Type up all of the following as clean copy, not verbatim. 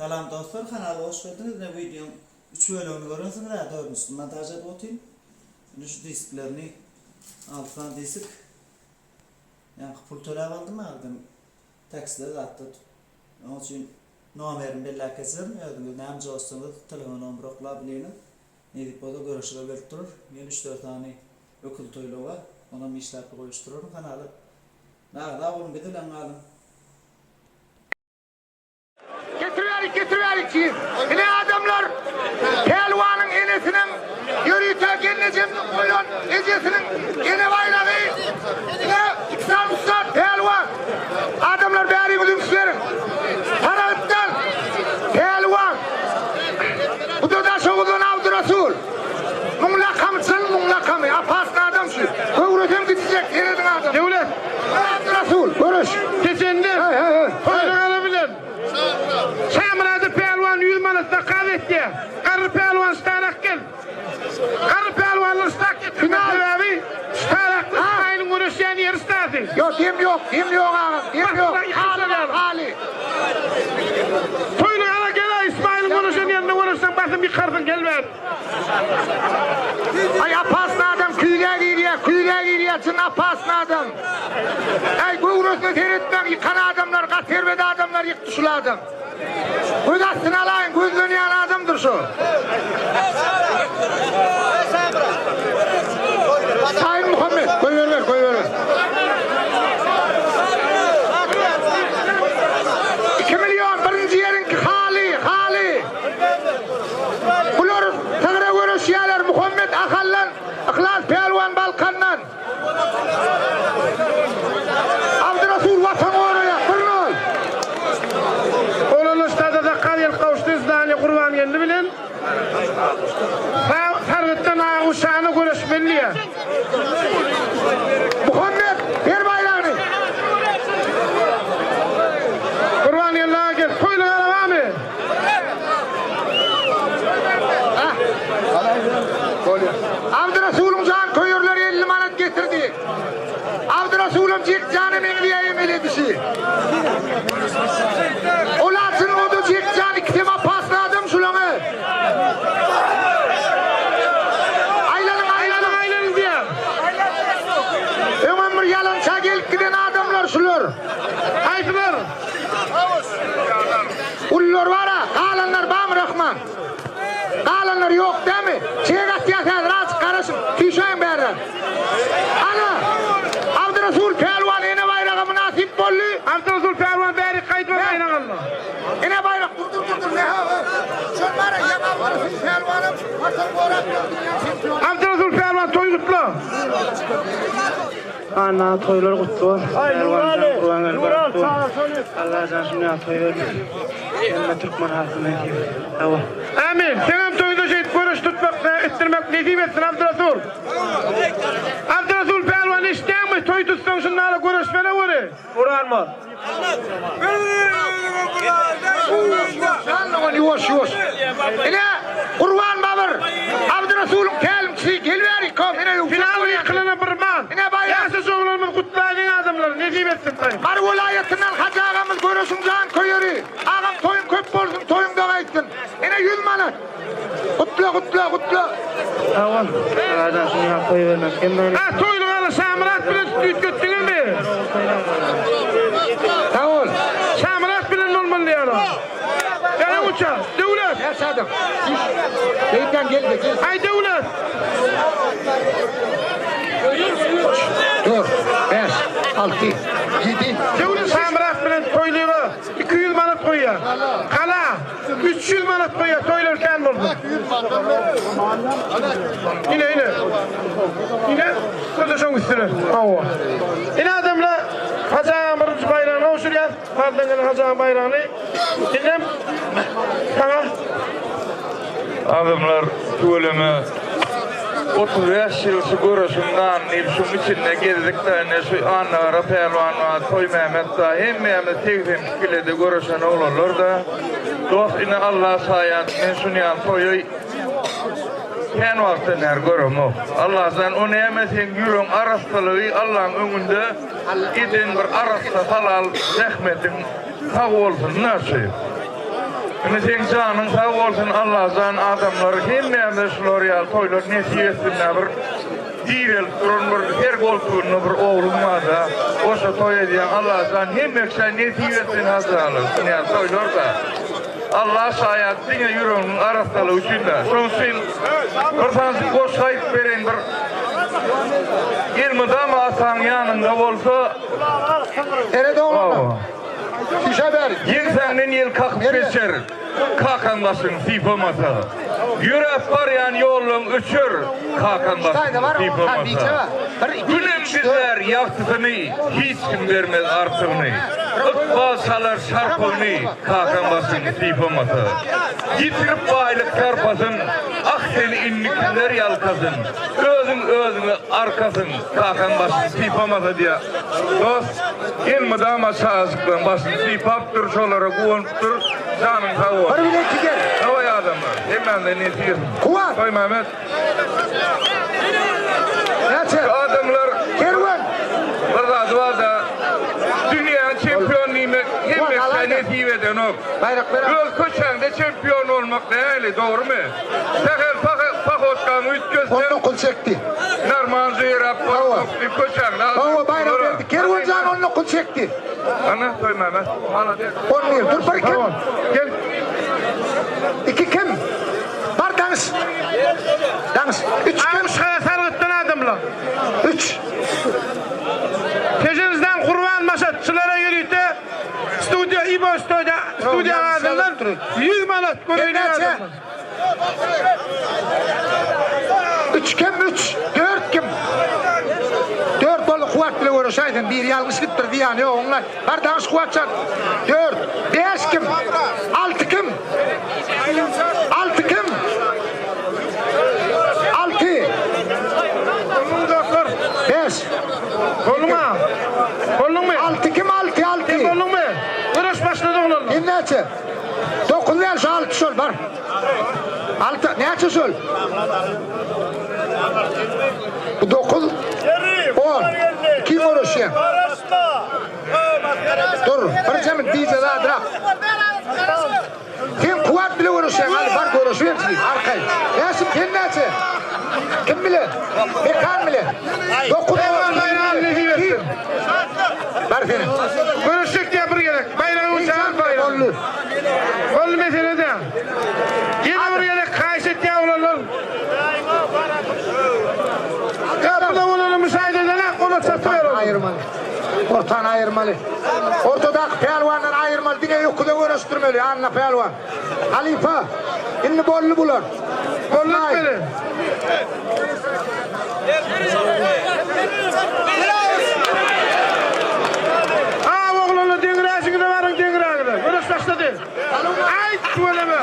Salam dostlar kanala hoş geldiňiz ine wideoň 3 bölegini görensiňiz hä dördünjisini montaž edip otyryn indi şu disklerini 6 sany disk ýaňky pul töläp aldym agdym takside zatda onuň üçin nomerini belläp geçerin özüňiz näme jossaňyz telefon nomer oklap biliňiz nesip bolsa göreşige gelip durur ýene 3-4 sany öküz toýlaga onam işläp bir goýuşdyraryn kanala Agza boluň biz bilen galyň. Getir bärik, getir bärik jigim. Ine adamlar, pälwanyň enesiniň ýörite gelnejemden goýlan ejesiniň ene baýragy. Ine, iki ussat pälwan. Adamlar bäriňiz üns beriň. Saragtdan pälwan. Bu-da Daşoguzdan Abdyrasul. Muň lakamy çyn muň lakamy. Opasny adam şu. Göwresem gidijek serediň adam. Döwlet. Abdyrasul göreş. Tejenli. He he he. Toýly gala bilen. Şamyrady pälwan 100 manat zakaz etýär. Garry pälwan ştarak gel. Garry pälwanlar ştak getirmek Final. sebäbi ştarakly Ismailiň göreşýän ýeri ştasy. Ýok dem ýok dem ýok agam dem ýok. Başyna Haly ýykylsa bar ýaly. haly. Toýly gala gel-a Ismailiň göreşen ýerinde göreşseň basym ýykarsyň gel bäri. Aý opasny adam küýzä girýär küýzä girýär çyn opasny adam. Äý göwresine seretmäň ýykan adamlar gaty erbet adamlar ýykdy şul adam. Göz astyna alaýyň gözlenýän adamdyr şu. Taýyn Muhammet goýber goýber. 2 million birinji ýeriňki haly haly. Bular sygyra göreşýärler Muhammet Ahaldan, Yhlas Pälwan Balkandan. Abdyrasul Watan goraýar, bir nol. Oglanlar ştada zakaz gelip gowuşdy Zdaniýa Gurbangeldi bilen. Sargytdan Aguşana göreşmeli diýýär. Muhammet, ber baýragyny. Gurbangeldi aga gel. Toýly gara barmy? Abdyrasulyň jan köýerleri 50 manat getirdi. Abdyrasulam Jekjana meňzeýär emel edişi. Ol açyn o-da Jekjan ikisem opasny adam şulaň-a. Aýlanyň aýlanyň. Aýlanyň diýýär. Öňem bir ýalança gelip giden adamlar şular. Haýsylar? Ulular bar-a, galanlar barmy Rahman? Galanlar ýok dämi? Çek atýas häzir azjyk garaşyň, süýşäýiň bärden. Ana, Abdyrasul pälwan ene baýraga mynasyp boldy. Abdyrasul pälwan bärik gaýtma baýrak aldy. Ene baýrak dur dur dur dur ne-ha Şol bar-a ýaňy Abdyrasul pälwanam Watan gorap ýör dünýäň çempiony. Abdyrasul pälwan toý gutla. Anna toýlar gutly bolsun. Pälwanjan Gurbangeldi baryp dur. Allajan şuny ýaly toý bermesin. Hemme türkmen halkyna nesip etsin. Sag bol. Amin. Seňem toýda şeýdip göreş tutmak, etdirmek nesip etsin Abdyrasul. Abdyrasul pälwan eşitýäňmi? Toý tutsaň şundala göreşmene göre. Uranma. Ýuwaş ýuwaş ýuwaş. Ine Gurban Babyr Abdyrasulyň tälimçisi gel bäri kom ine ýuwaş. Final ýykylana bir man. Ine baýrak. Ýaşaş oglanymyz gutlaýlyň adamlary nesip etsin toý. Mary welaýatyndan Hajy agamyz göreşiň jan köýeri. Agam toýuň köp bolsun toýuňda gaýtsyn. Ine 100 manat. Gutla gutla gutla. Sag bol. Allajan şuny ýaly toý bermesin. Hemmäni. Ha toýly gala Şamyrat bilen üýtgetdiňizmi? Sag bol. Şamyrat bilen bolmaly diýýär o. Gel uça. Döwlet. Ýaşadyk. Beýtan gel de gel. Aý Döwlet. 4 5 6 7 Döwlet Şamyrat bilen toýlyga 200 manat goýýar. Gala 300 manat goýýar toýlar kän bolsun. Ine ine. Ine şurada şoň üstüne. Hawa. Ine adamlar Hajy agaň birinji baýragyny gowşurýas. Fazlan gelen Hajy agaň baýragyny. Indem saňa Adamlar tüweleme 35 ýyl şu göreşiň nanyny iýip şuň içinde gezdik-de ine şu Annagara pälwan bar, Toýmämmet bar, hemmämiz 82 kilede göreşen oglanlar-da. Dost ine Alla şaýat men şuny ýaly toýy kän wagtdan bäri göremok. Allajan o näme seň ýüregiň arassalygy Allaň öňünde eden bir arassa halal zähmetiň sag bolsun-da şu. Indi seň janyň sag bolsun Allajan adamlar hemmämize şular ýaly toýlar nesip etsin-dä bir direlip duran bir her goltugynda bir ogluň barda goşa toý edýäň Allajan hemme kişä nesip etsin hajylar şuny ýaly toýlar-da Allah şaýat diňe ýüreginiň arassalygy üçin-dä şoň üçin bir sanjyk goşgy aýdyp bereýin bir elmydama ataň ýanyňda bolsa Seret oglana. Şişe ber. Ýeňsäňden ýel kakyp geçer, kakaň başyň sypamasa. Ýöräp barýan ýollaň öçer, kakaň başyň sypamasa. Günem gizlär ýagtysyny, hiç kim bermez artygyny. Ykbal çalar şarpygyny, kakaň başyň sypamasa. Ýitirip baýlyk sarpasyn, ah seni indi kimler ýalkasyn. Özüň özüňe arkasyň, kakaň başyny sypamasa diýýär. Dost, elmydama çagajyklaryň başyny sypap dur, şolara guwanyp dur. Janyň sag bolsun. Bir bile iki gel. Hawa adamlar, hemmämize nesip etsin. Kuwat. Toýmämmet. Näçe? Şu adamlar Kerwen. Bir zady bar-da, dünýäniň çempiony diýmek hemme kişä nesip edenok. Baýrak ber. Öz köçäňde çempion bolmak nähili, dogrumy? Sähel pahodkaňy üýtgetseň. 19 çekdi. Narmanca ýöräp barmak diýip köçäňde. Hawa, baýrak berdi. Kerwenjan 19 çekdi. Ana, Toýmämmet, malades. 11. Dur bir kim? Gel. İki kim? Bar daňyş. Daňyş. Üç kim? Aňşa sargytdan adamlar. Üç. Tejenizden Gurban Maşatçylara ýörite studiýa İbo studiýa studiýa adyndan 100 manat göreýin adamlar. Üç kim? Üç. Dört kim? Dört boldy Kuwat bile görüşäýsin. Biri ýalňyş gitdir diýýän ýok oňla. Bar daňyş Kuwatjan. Dört. Bäş kim? Alty kim? Alty kim? Alty. Dostlar. Bäş. Bolduňmy? Bolduňmy? Alty kim alty alty? Sen bolduňmy? Göreş başlady oglanlar. Sen näçe? Dokuz däl şu alty şol bar. Alty näçe şol? Bu dokuz. On. Kim görüşýär? Dur, bir jemit diýje zadrak. Sen kuwat bile görüşýäň, hany bar görüşiber siz, arkaýyn. Bäşim sen näçe? Kim bile? Mekan bile. 9 Kim? Bar seniň. Görüşjek diýä bir gezek. Baýragy uçan baýrak. Boldy. Boldy mesele dä. Ýene bir gezek haýyş etýän bolanlar. Gapyda bolany müşahede edenek, ola çatyber. Aýyrmaly. Ortany aýyrmaly. Ortadaky pälwandan aýyrmaly, diňe öküze göreşdirmeli, Anna pälwan. Halypa, indi boldy bular. Boldy etmeli. Ha, oglanlar deňräşiňize baryň, deňräňize. Göreş başlady. Aý, tüweleme.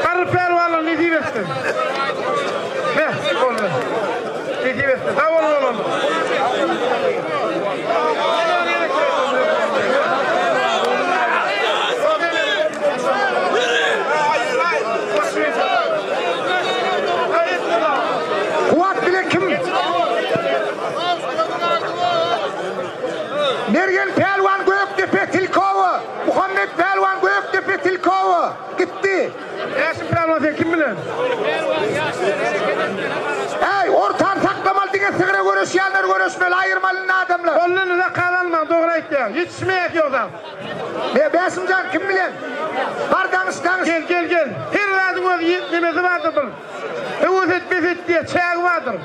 Garry pälwanlar nesip etsin. Meh, boldy. Nesip etsin. Sag boluň oglanlar. Kuwat bile kim? Mergen pälwan Gökdepe Tilkowa, Muhammet pälwan Gökdepe Tilkowa gitdi. Bäşim pälwan sen kim bilen? Ey, ortany saklamaly diňe sygyra göreşýänler göreşmeli, aýyrmaly indi adamlar. Boldy zakaz almaň, dogry aýtýaň. Ýetişmeýär ýogsam. Ne Bäşimjan kim bilen? Bar daňyş daňyş. Gel gel gel. Her zadyň öz ýetmemesi bardyr bir. Höwes et bes et diýe çägi bardyr.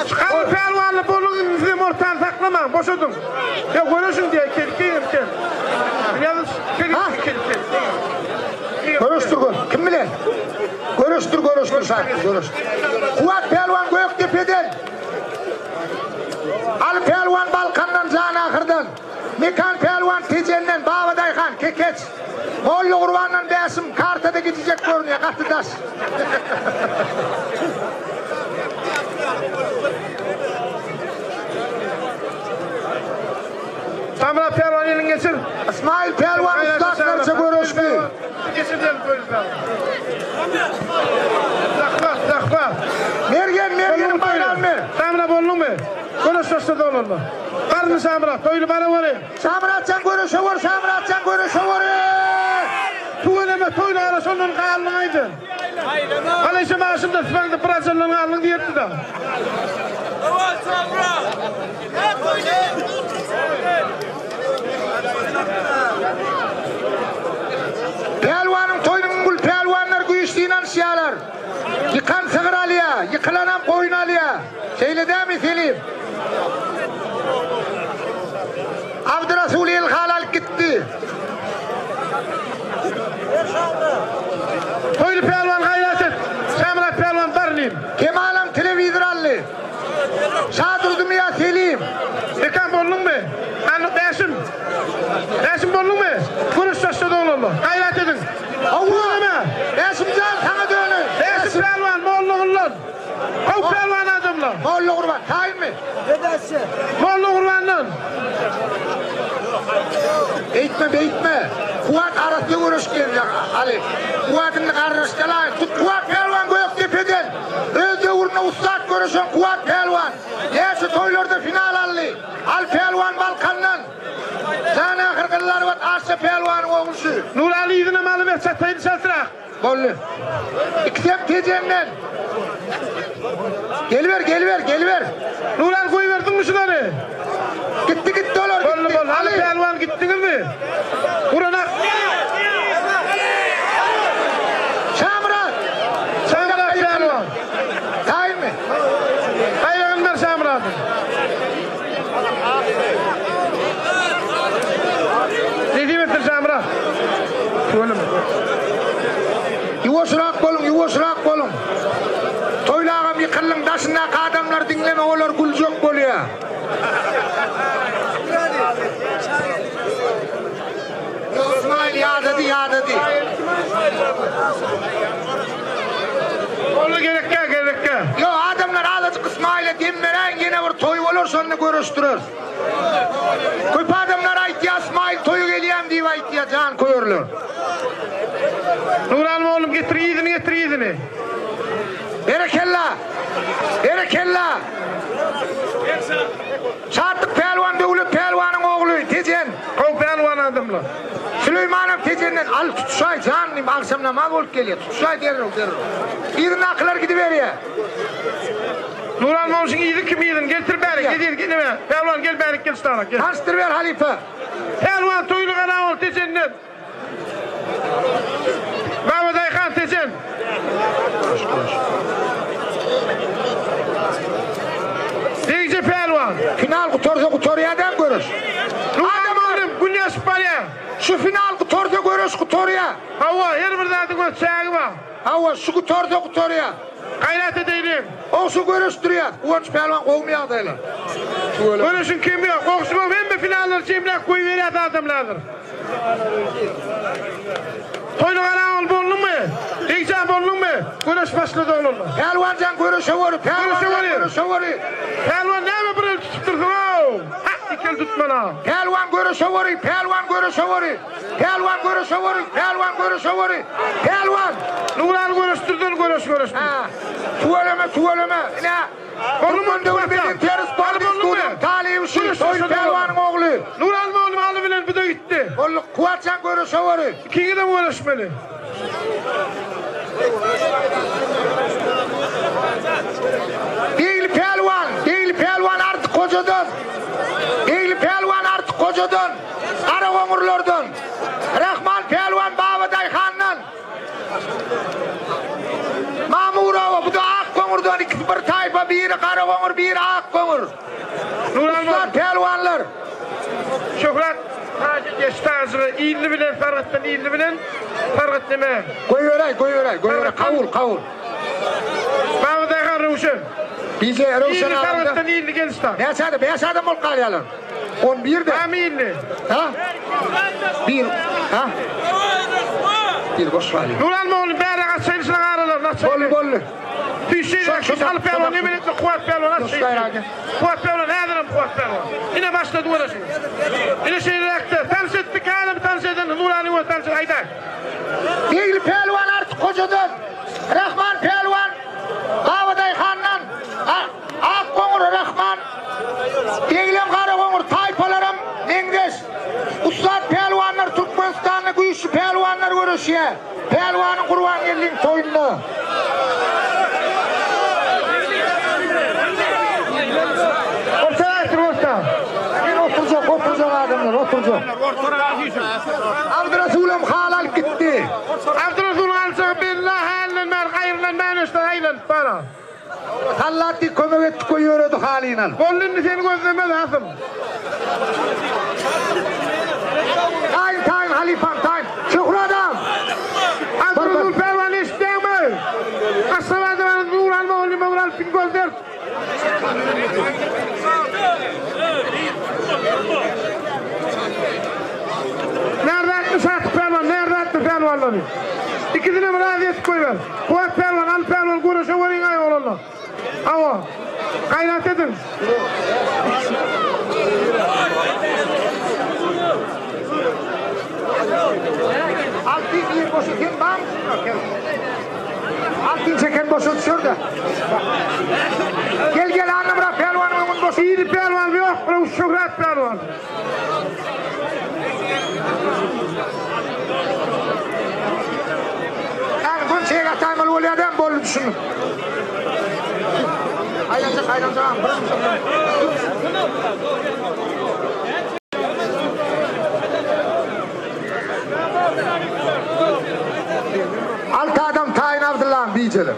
Çykaryň pälwanly boluň indi sizem ortany saklamaň boşadyň. Ýa göreşiň diýe kel kel kel. Ýazyş kel kel kel. Göreşdir gör. Kim bilen? Göreşdir göreşdir şartly göreşdir. Kuwat pälwan Gökdepeden. Aly pälwan Balkandan Janahyrdan. Mekan pälwan Tejenden Babadaýhan Kekeç. Molla Gurbandan Bäşim kartada gidijek görünýär gaty daş. Tamra pälwan elin geçir. Ismail pälwan ussatlarça göreşdi. Geçir diýelim pälwan. Zahmat, zahmat. Mergen, Mergeniň baýragyny ber. Tamra bolduňmy? Göreş. Göreş başlady oglanlar. Barmy Şamyrat, Toýly bara göri. Şamyratjan göreşe gör, Şamyratjan göreşe gör. Tüweleme Toýly ara şondan galdyň aýdy. Aleýşe maşynda tüpeňde bir ajandan galdyň diýerdi-de. Pälwanyň toýunyň gul pälwanlar güýç synanyşýarlar. Ýykan sygyr alýa, ýykylanam goýun alýa. Şeýle dämi Selim? Abdyrasul elhal alyp gitdi. Toýly pälwan gaýrat et. Şamyrat pälwan bar inim. Kemalam telewizor aldy. Şadurdymy ýa Selim? Mekan bolduňmy? Hany Bäşim? Bäşim bolduňmy? Göreş başlady oglanlar. Gaýrat ediň. Hawa. Bäşimjan saňa döneýin. Bäşim pälwan Mollaguldan. Gowy pälwan adamlar. Molla Gurban taýynmy? Molla Gurbandan. Beýtme beýtme. Kuwat arasy göreş gelýär Aly. Kuwat indi garryşdalaý. Tut Kuwat pälwan Gökdepeden. Öz döwründe ussat göreşen Kuwat pälwan. Näçe toýlarda final aldy. Al pälwan Balkandan. Jan ahyr Gyzlarbat Arça pälwanyň ogly şu. Nuraly yzyna maly ber çataýyn çaltrak. Boldy. Ikisem Tejenden. Geliber, geliber, geliber. Nuraly goýberdiňmi şulary? Gitdi, gitdi olar, Boldy, gitdi. boldy. Aly Aly. pälwan gitdiňizmi? Guranak. Şamyrat. Şamyrat pälwan. Taýynmy? Baýragyny ber Şamyradyň. Nesip etsin Şamyrat. Tüweleme. Ýuwaşrak boluň, ýuwaşrak boluň. Toýly agam ýykyldyň, daşyndaky adamlary diňleme, olar güljek bolýar. Ysmaýyl ýadady, ýadady. Boldy gerekkä, gerekkä. Ýok, adamlar azajyk Ysmaýyla dem beräýiň, ýene bir toý bolar, şonda görüşdireris. Köp adamlar aýtýar, Ysmaýyl toýa gelýän diýip aýtýar, janköýerler. Nuralym oglum getir yzyny getir yzyny. Berekella! Berekella! Şatlyk pälwan Döwlet pälwanyň ogly, Tejen. Gowy pälwan adamlar. Süleýmanow Tejenden al tutuşaý jan diýip agşam namaz bolup gelýär. Tutuşaý derrew derrew. Yzyndakylar gidiberýär. Nuran goňşyň yzy kim yzyny getir bäri getir neme pälwan gel bärik gel ştara gel. Tanyşdyr ber halypa. Pälwan Toýly Garagol Tejenden. Baba Daýhan Tejen. Degje pälwan. Final gutarsa gutarýar däl göreş. Nuran oglum gün ýaşyp barýar. Şu final gutarsa göreş gutarýar. Hawa her bir zadyň öz çägi bar. Hawa şu gutarsa gutarýar. Gaýrat edeýliň. Ogşy göreşdirýär. Guwanç pälwan gowmy ýagdaýlar? Göreşiň kemi ýok. Ogşy hemme finallary jemläp goýberýär adamlardyr. Toýly Garagol bolduňmy? Begjan bolduňmy? Göreş başlady oglanlar. Pälwanjan göreşe göri, pälwanjan göreşe göri. Pälwan näme bir el tutup dursuň-ow? Hak iki el tutmana. Pälwan göreşe göri, pälwan göreşe göri. Pälwan göreşe göri, pälwan göreşe göri. Pälwan! Nurany göreşdirden göreş göreş. Ha. Tüweleme, tüweleme. Ine, Türkmen döwlet beden terbiýe sport institutynyň talyby şu Toýly pälwanyň ogly. Nuralmy oglum aly bilen bu-da gitdi. Boldy, Kuwatjan göreşe göri. Ikiňizem göreşmeli. Begli pälwan, Begli pälwan Artyk hojadan. Begli pälwan Artyk hojadan, Garagoňurlardan. Rahman pälwan Baba daýhandan. Mamurowa, bu-da Akgoňurdan, ikisi bir taýpa, biri Garagoňur, biri Akgoňur. Ussat pälwanlar. Şöhrat Hajy geç tažygy illi bilen sargytdan illi bilen sargyt neme? Goýberäý, goýberäý, goýberäý, kabul, kabul. Baba daýhan Röwşen. Bize Röwşen Illi agam. sargytdan illi gel usta. Näçe adam? Bäş adam bolup galýarlar. 11 de. Hamy illi. Ha? Bir. Ha? Bir boş galýar. Nuralma oglum bäri gaçaýyn şunuň aralaryny açaýyn. Boldy, boldy. Tüýşeýin Şo- şo- alyp pälwan neme etdi Kuwat pälwan açaýyn. Şo- Kuwat pälwan häzirem Kuwat pälwan. Ine başlady göreşi. Ine şeýleräkde tanyş etdik hälem tanyş eden Nurany we tanyş aýdaý. Begli pälwan Artyk hojadan, Rahman pälwan Babadaýhandan, Akgoňur Rahman. göreşýär. Pälwanyň Gurbangeldiň toýunda. Orta getir orta. Men oturjak, oturjak adamlar, oturjak. Abdyrasulam haly alyp gitdi. Abdyrasulyň aljagy belli, hälinden bäri gaýrylan mäneşden aýlanyp bara. Sallat diýip kömek etdik we ýöredi halyny alyp. Boldy indi seni gözlemez hasym. Taýyn taýyn halypam taýyn. Şöhrat agam. Abdurasul pälwan eşitýäňmi? Aşgabada baryp nur alma ol nime alyp git gözler. Närde atdy Şatyk pälwan, närde atdy pälwanlary? Ikisinem razy edip goýber. Kuwat pälwan, Aly pälwan göreşe görüň aý oglanlar. Hawa. Gaýrat ediň. Altyn ýer boşa sen barmysyň? Altyn çeken boşa düşer-de. Gel gel Annamyrat pälwanyň öňüni boş. Iri pälwan ýok, bir Şöhrat pälwan. Äň gün şeýle ataýmaly bolýar dämi boldy düşündim. Aýlanjak aýlanjak Alty adam taýyn Abdyllahym bijeler.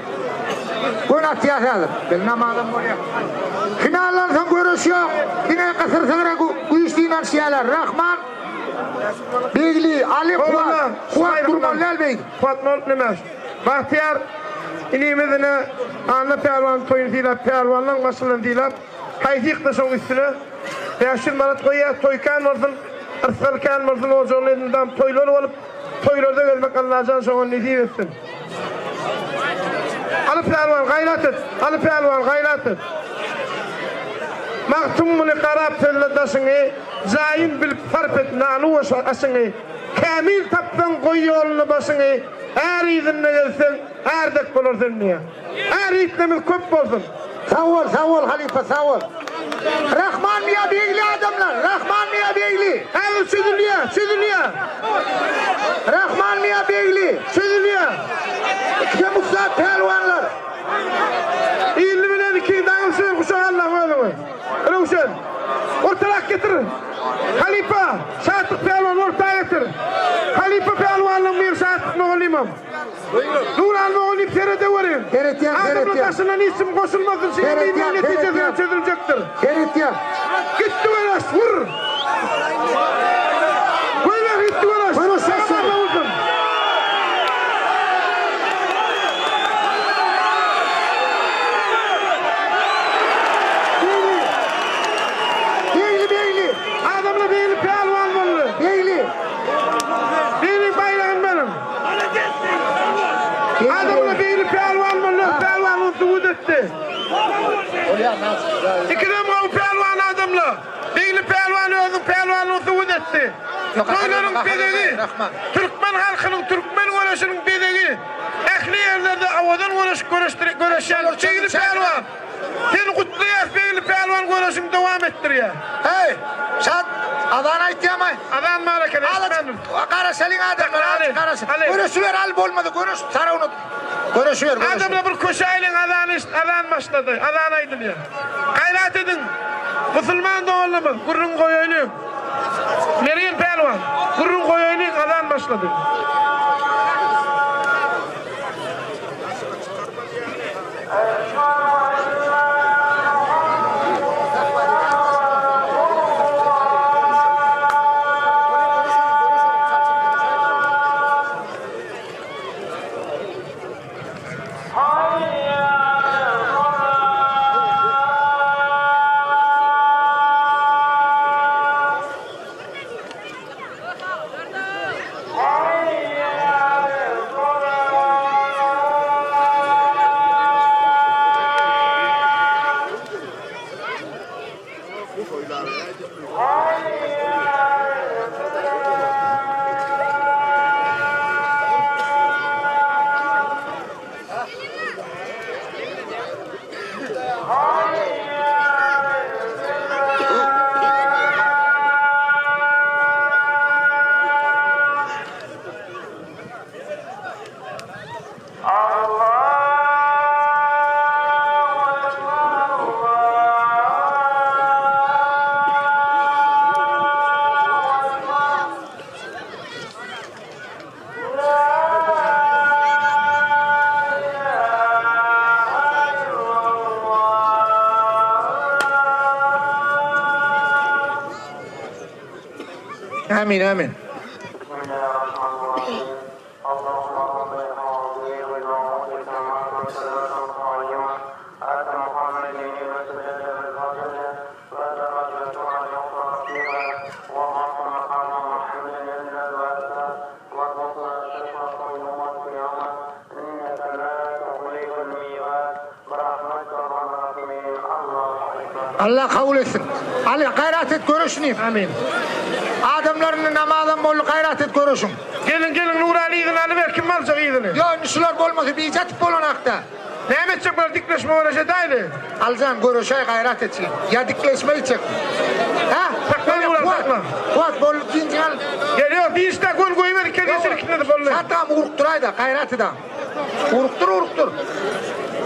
Gün atýar häzir. Bilmem adam bolýar. Finaldan soň göreş ýok. Diňe gysyr sygyra güýç synanyşýarlar. Rahman Begli, Ali Kuwat. Kuwat durmaly däl beýdip. Kuwat bolup näme? Bagtyýar inimiz ine Anna pälwan toýuny sylap, pälwanlaň başyndan sylap, haýsy ýykdy şoň üstüne 500 manat goýýar, toý kän bolsun, yrsgal kän bolsun, ojagyny elmydam toýlar bolup, Toýlarda gezmek Allajan şoňa nesip etsin. Aly pälwan gaýrat et. Aly pälwan gaýrat et. Magtymguly garap sözle daşyňy, Jaýyn bilip sarp et nany we aşyňy. Kämil tapsaň goý ýoluna başyňy, Är yzynda gezseň är dek bolar sen diýýär. Är ýitmemiz köp bolsun. Sag bol sag bol halypa sag bol. Rahman Miýa Begli adamlar Rahman Miýa Begli. Häzir çözülýär çözülýär. Rahman Miýa Begli. Çözülýär. Ikisem ussat pälwanlar. Illi bilen iki daňyl guşak Allaň özüňi. Röwşen. Ortarak getir. Halypa, Şatlyk pälwan orta getir. Halypa pälwanlyň bir Şatlyk mugallymam. Nural mugallym seredeweriň. Seretýän, Adamlar seretýän. daşyndan hiç kim goşulmasyn, şeýle Seretýän, netijesine seretýän. çözüljekdir. Seretýän. Gitdi göreş, vur! Goýber gitdi göreş. Göreş sesi. Sağ olsun. Begli. Begli Begli. Adamlar beýli pälwan boldy. Begli. Beýli baýragyny beriň. Adamlar beýli pälwan boldy, pälwanyny subut etdi. Ikidem gowy pälwan adamlar. Beýli pälwan özüniň pälwanlygyny subut etdi. Toýlaryň bezegi, türkmen halkynyň, türkmen göreşiniň bezegi. Ähli ýerlerde owadan göreş göreşdirip göreşýän Beýli pälwan. Seni gutlaýas Beýli pälwan göreşiňi dowam etdirýär. Hey, Şat, azan aýtýamy? Azan bar eken, eşitmändim. Garaşalyň adamlar, Ali, garaş. Ali. Göreşiber al bolmady, göreş sarawny. Göreşiber, göreşiber. Adamlar bir köşe aýlyň azan eşit, azan başlady, azan aýdylýar. Gaýrat ediň. Musulman doganlarymyz, gürrüň goýaýlyň. Mergen pälwan, gürrüň goýaýlyň, azan başlady. Amin amin. Allah kabul etsin. Aly gaýrat et göreşini. Amin. Adamlar indi namazam boldy gaýrat et göreşiň. Geliň geliň Nuraly yzyny alyber kim aljak yzyny. Ýok indi şular bolmasa bije atyp bolanakda. Näme etjek bular dikleşme göreş edäýli. Alyjan göreşäý gaýrat etjigim. Ýa dikleşme gitjekmi? Hä? Sakla Nuraly sakla. Kuwat boldy dynjyň al. Gel ýok dynçda gol goýber iki el geçir ikisine-de boldy. Satam urukdyraýda gaýrat edam. Urukdyr urukdyr.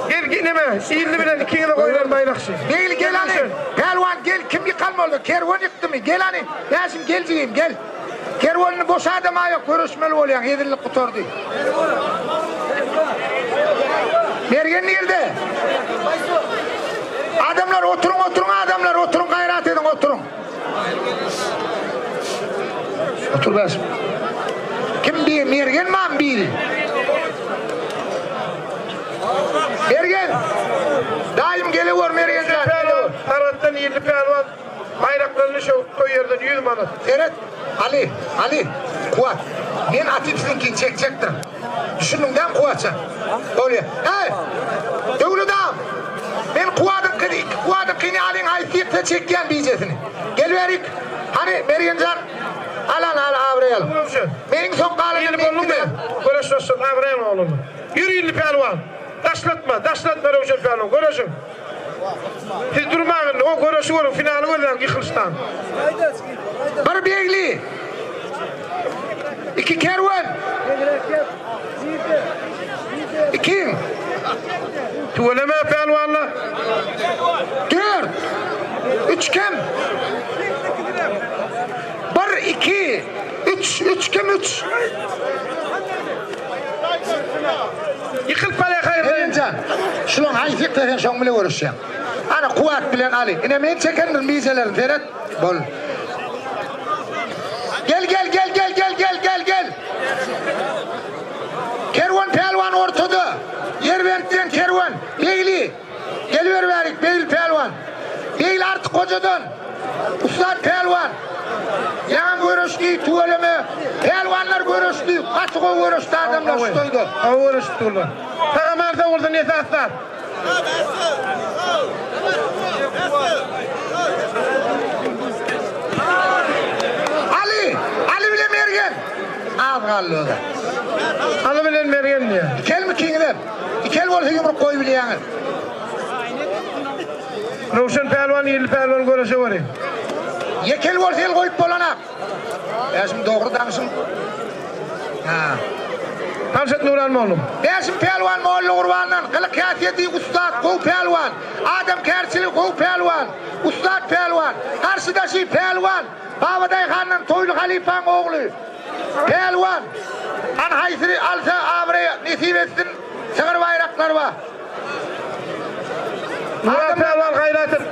Gel neme illi bilen ikiňize goýber baýrakçy. Begli gel hany. Pälwan gel kim ýykan boldy? Kerwen ýykdymy? Gel hany. Bäşim gel jigim gel. Kerwenini boş adama ýok göreşmeli bolýaň hezillik gutardy. Mergen nirde? Adamlar oturyň oturyň adamlar oturyň gaýrat ediň oturyň. Otur Bäşim. Kim bir Mergen mam biri? Mergen. Daýym gelewer Mergen jan. Pälwan, Sargatdan ýerli pälwan baýraklaryny şo toý ýerden 100 manat. Seret, Aly, Aly, Kuwat. Men atyp siziňkini çekjekdirin. Düşündiň dämi Kuwatjan? Bolýa. Eý! Döwlet agam! Men Kuwadyňkyny, iki Kuwadyňkyny alyň haýsy ýyksa çekýän bijesini. Gel bärik. Hany, Mergenjan, al hany, al, abraý al. Meniň soň galanym Ýyly bolduňmy? Göreş başlady, abraý al oglumy. Ýür Illi pälwan. Daşlatma, daşlatma Röwşen pälwan, göreşiň. Siz durmaň indi, o göreşi görüň, finaly gözläň ýykylyşdan. Bir begli. Iki kerwen. Ikiň. Tüweleme pälwanlar. Dört. Üç kem. Bir, iki, üç, üç kem üç. Ýykylyp barýar haýyrlaýyn. Erenjan, şulaň haýsy ýyksa sen şoň bile görüşýäň. Ana Kuwat bilen Aly. Ine men çekendirin bijelerini seret. Bol. Gel gel gel gel gel gel gel gel. Kerwen pälwan ortada. Ýerbentden Kerwen. Begli. Geliber bärik Begli pälwan. Begli Artyk gojadan. Ussat pälwan. Ýaňam göreşdi tüweleme. Pälwanlar göreşdi. Gaty gowy göreşdi adamlar şu toýda. Gowy göreşip durlar. Sag-aman sag bolsun esaslar. Aly! Aly bilen Mergen! Az galdy oza. Aly bilen Mergen diýýär. Ikelmi ikiňizem? Ikel bolsa ýumruk goýubilýäňiz. Röwşen pälwan Illi pälwan göreşe görýär. Ýekel bolsa el goýup bolanak. Bäşim dogry daňşyň. Ha. Tanşat Nuran mollum. Bäşim pälwan Molla Gurbandan gylyk häsiýeti ussat gowy pälwan. Adamkärçiligi gowy pälwan. Ussat pälwan. Garşydaşy pälwan. Babadaýhandan Toýly halypaň ogly. Pälwan. Hany haýsyny alsa abraý nesip etsin. Sygyr baýraklar bar. Nuran pälwan gaýrat et.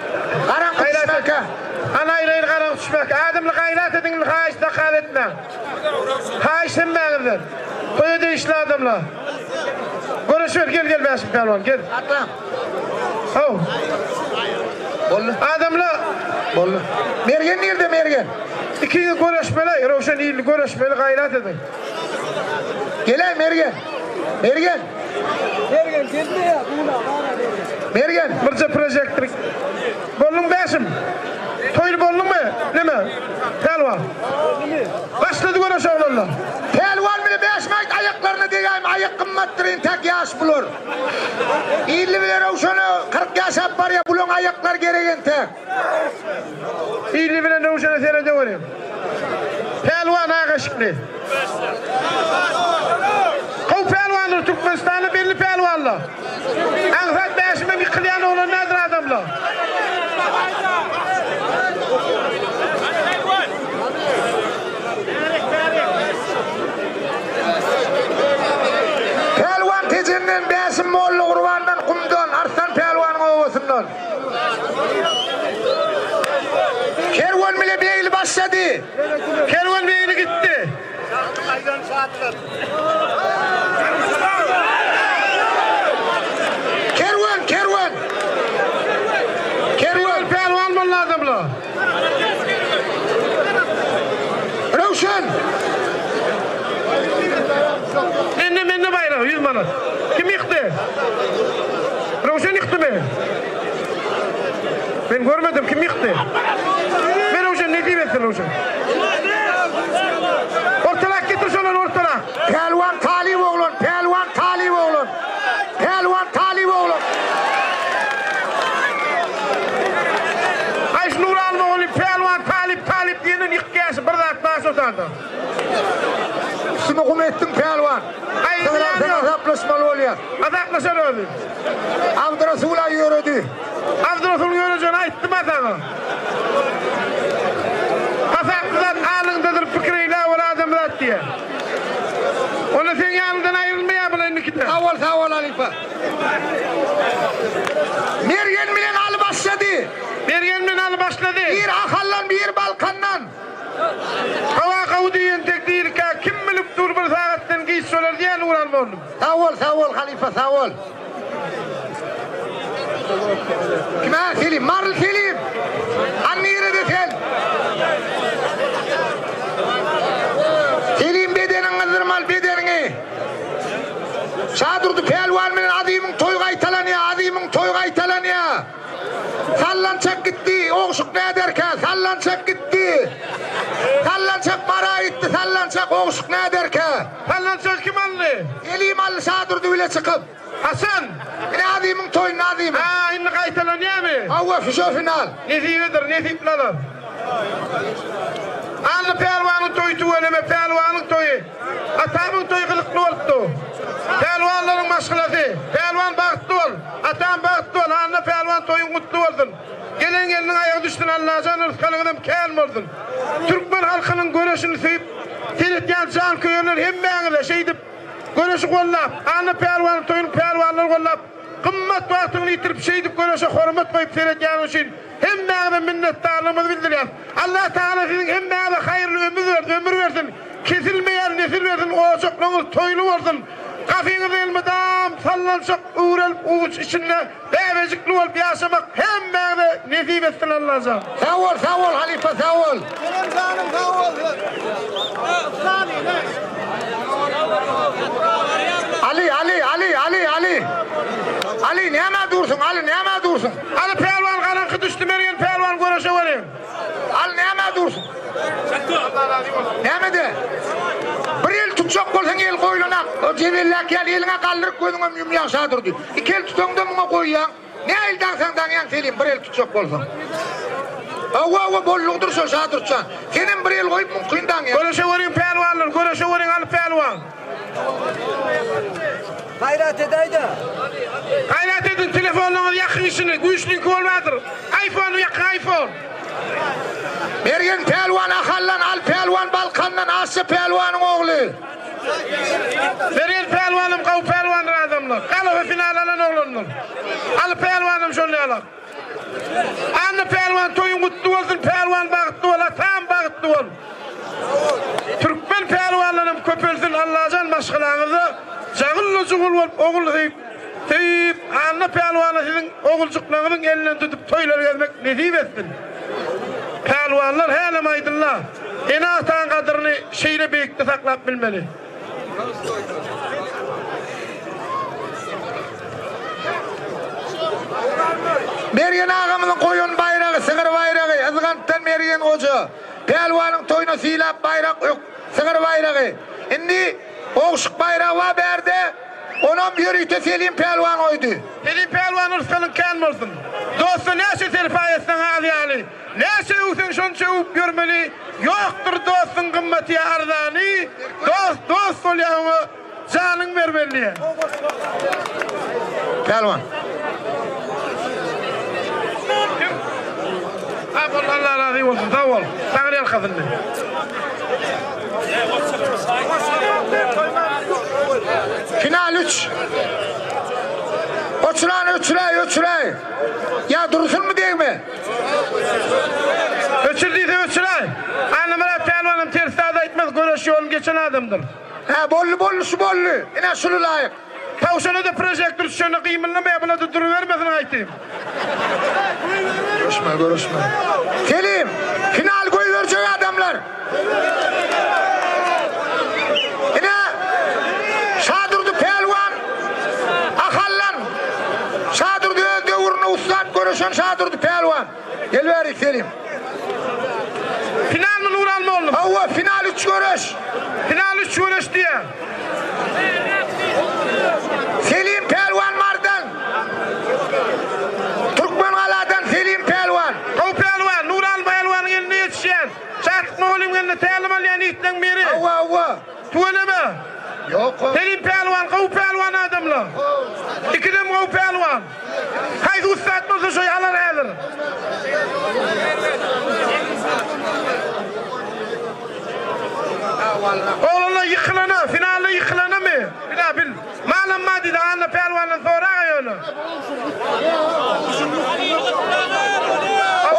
Garaňky düşmäkä. Hany aýraýyn garaňky düşmäkä. Adamly gaýrat ediň indi haýyş takal etmäň. Haýyş hemmäňizden. Toýa degişli adamlar. Göreşiber gel gel Bäşim pälwan gel. Atlaň. Haw. Boldy. Adamlar. Boldy. Mergen nirde Mergen? Ikiňiz göreşmeli, Röwşen illi göreşmeli gaýrat ediň. Geläý Mergen. Mergen. Mergen gelmeýär, buna bara Mergen. Mergen. Birje projektor. Bolduň Bäşim. Toýly bolduňmy? Neme? Pälwan. Başlady göreş oglanlar. Pälwan bile Bäşim aýt aýaklaryna degäým aýak gymmatdyr entäk ýaş bular. Illi bile Röwşene 40 ýaşap barýa bulaň aýaklary gerek entäk. Illi bilen Röwşene serede görýän. Pälwan ak eşikli. Gowy pälwanlar Türkmenistanda belli pälwanlar. Aňsat Bäşimem ýykylýan oglan däldir adamlar. Pälwan Tejenden Bäşim Molla Gurbandan Gumdan Arslan pälwanyň obasyndan. Kerwen bile Begli başlady. Kerwen Begli. gaýtalat. Kim ýykdy? Röwşen ýykdymy? Men görmedim kim ýykdy? Ber Röwşen nesip etsin Röwşen. Ortalak getir şondan ortalak. Pälwan talyp oglan, pälwan talyp oglan. Pälwan talyp oglan. Aý şu Nuraly mugallym pälwan talyp talyp diýenden ýykýaşy bir zat bar şo sanda. Üstümi gum etdiň pälwan. Aý Soňra sen azaplaşmaly bolýar. Azaplaşar özi. Abdyrasula ýöredi. Abdyrasulyň ýörejegini aýtdym-a saňa. Hasaply zat alyňdadyr pikir eýläp ol adamzat diýýär. Onda seň ýanyňdan aýrylmaýar bular indikide. Sag bol, sag bol halypa. Mergen bilen Aly başlady. Mergen bilen Aly başlady. Bir Ahaldan, bir Balkandan. Hawa gowy diýen tek dirikä kim bilip dur bir sagatdan giç bolar diýýän Ural mollum. Sag bol, sag bol halypa, sag bol. Kime Selim? Maryl Selim! Han nirede sen? Selim bedeniňi gyzdyrmaly, bedeniňi. Şadurdy pälwan bilen Azymyň toýy gaýtalanýar, Azymyň toýy gaýtalanýar. Sallançak gitdi, ogşuk näderkä, sallançak gitdi. Sallançak Mara gitdi, sallançak ogşuk näderkä. Sallançagy kim aldy? Selim aldy Şadurdy bile çykyp. Haçan? Ine Azymyň toýunda Azymyň. Ha, indi gaýtalanýamy? Hawa, fişo final. Nesibedir, nesipli alar. Anna pälwanyň toýy tüweleme, pälwanyň toýy. Atamyň toýy gyzykly bolupdy. Pälwanlaryň maşgalasy. Pälwan bagtly bol. Atam bagtly bol. Anna pälwan toýuň gutly bolsun. Gelen gelniň aýagy düşsün Allajan yrsgalyňyzam kän bolsun. Türkmen halkynyň göreşini söýüp seretýän janköýerler hemmäňize şeýdip göreşi gollap Anna pälwanyň toýuny pälwanlar gollap gymmat wagtyňyzy ýitirip şeýdip göreşe hormat goýup seretýäniň üçin Hemmäňize minnetdarlygymyzy bildirýäris. Allah Tagala siziň hemmäňize haýyrly ömür bersin, ömür bersin, kesilmeýän nesil bersin, ojaklaryňyz toýly bolsun, gapyňyz elmydam sallançak üwrelip uwuç içinde bäbejikli bolup ýaşamak hemmäňize nesip etsin Allajan. Sag bol sag bol halypa sag bol. Senem janyň sag bolsun. Ali Ali Ali Ali Ali Ali nämä dursuň Ali nämä dursuň. Aly pälwan garaňky düşdi Mergen pälwan göreşe welin. Aly nämä dursuň. Nämede? Bir el tutjak bolsaň el goýlanak. O jebelläk ýaly eliňe galdyryp gözüňem ýumýaň Şadurdy. Iki el tutaňda muňa goýýaň. Nä el daňsaň daňýaň Selim bir el tutjak bolsaň. Hawa hawa bollugydyr şo Şadurtjan. Senem bir el goýup muňkyny daňýaň. Göreşe görüň pälwanlar göreşe görüň Aly pälwan. Gaýrat edäýdä. Gaýrat ediň telefonlaryňyzy ýakyň içini güýçliňki bolmadyr. Iphone ýakyň iPhone. Mergen pälwan Ahaldan Al pälwan Balkandan Aşşy pälwanyň ogly. Mergen pälwanam gowy pälwandyr adamlar. Galafa final alan oglandyr. Aly pälwanam şol ýalak. Anna pälwan toýuň gutly bolsun pälwan bagtly bol atam bagtly bol. Türkmen pälwanlaram köpelsin Allajan maşgalaňyzda jagylla jugul bolup ogul söýüp söýüp Anna pälwana siziň oguljyklaňyzyň elinden tutup toýlar gezmek nesip etsin. Pälwanlar hälem aýdynla ene ataň gadyryny şeýle beýikde saklap bilmeli. Mergen agamyzyň goýan baýragy sygyr baýragy Yzgantdan Mergen goja Pälwanyň toýuna sylap baýrak ök sygyr baýragy Indi ogşuk baýragy bar bärde onam ýörite Selim pälwan goýdy. Selim pälwan yrsgalyň kän bolsun. Dosta näçe serpaý etseň az ýaly. Näçe öwseň şonça öwüp ýörmeli. Ýokdur dostuň gymmaty ýa arzany. Dost dost bolýar oňa Janyň bermeli diýýär. Pälwan. Sag bol Allah razy bolsun sag bol. Saňa ýalkasyn. Final 3. Oçuran öçüräý öçüräý. Ýa dursunmy degme? Öçür diýse öçüräý. Annamyrat pälwanam ters zat aýtmaz göreş ýoluny geçen adamdyr. Hä boldy boldy şu boldy. Ine şuly laýyk. Tawşana-da prožektor düşende gymyldamaýar bulada durubermesin gaýtym. Görüşme görüşme. Selim final goýberjek adamlar. Ine Şadurdy pälwan. göreşen Şadurdy pälwan. Gel bärik Selim. Finalmy Nural mollum? Hawa, final üç göreş. Final üç göreş diýýär. Selim pälwan Mardan. Türkmengaladan Selim pälwan. Gowy pälwan, Nural pälwanyň elinde ýetişýän. Şatlyk mugallymyň elinde tälim alýan ýigitleň biri. Hawa, hawa. Tüweleme. Ýok. Selim pälwan gowy pälwan adamlar. Ikidem gowy pälwan. Haýsy ussat bolsa şoý alar häzir. Oglanlar ýykylana, finalda ýykylanamy? Bila bil. Malam bar diýdi, Anna pälwandan soraga ýöne.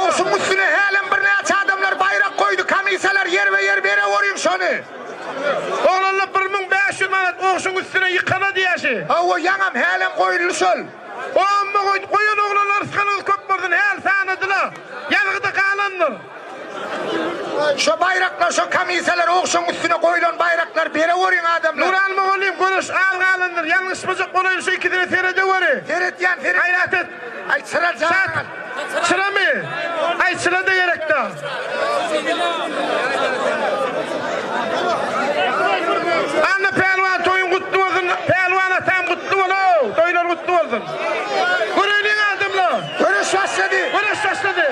Ogşuň üstüne hälem birnäçe adamlar baýrak goýdy, komissiýalar ýerbe-ýer bereworyň şony. Oglanlar 1500 manat ogşuň üstüne ýykana diýýäşi. Hawa, ýaňam hälem goýuldy şol. Omma goýdy, goýan oglanlar rysgalyňyz köp bolsun, häl sanadyla. Ýazgyda galandyr. Şo baýraklar, şo komissiýalar ogşuň üstüne goýlan baýraklar bereworyň adamlar. Nural mugallym göreş az galandyr, ýalňyşmajak bolaýyn şu ikisine seredeweri. Seretýän, seret. Gaýrat et. Aý çyra jan. Çyramy? Aý çyra-da gerekda. Anna pälwan toýuň gutly bolsun. Pälwan atam gutly bol-ow. Toýlar gutly bolsun. Göreýliň adamlar. Göreş başlady. Göreş başlady.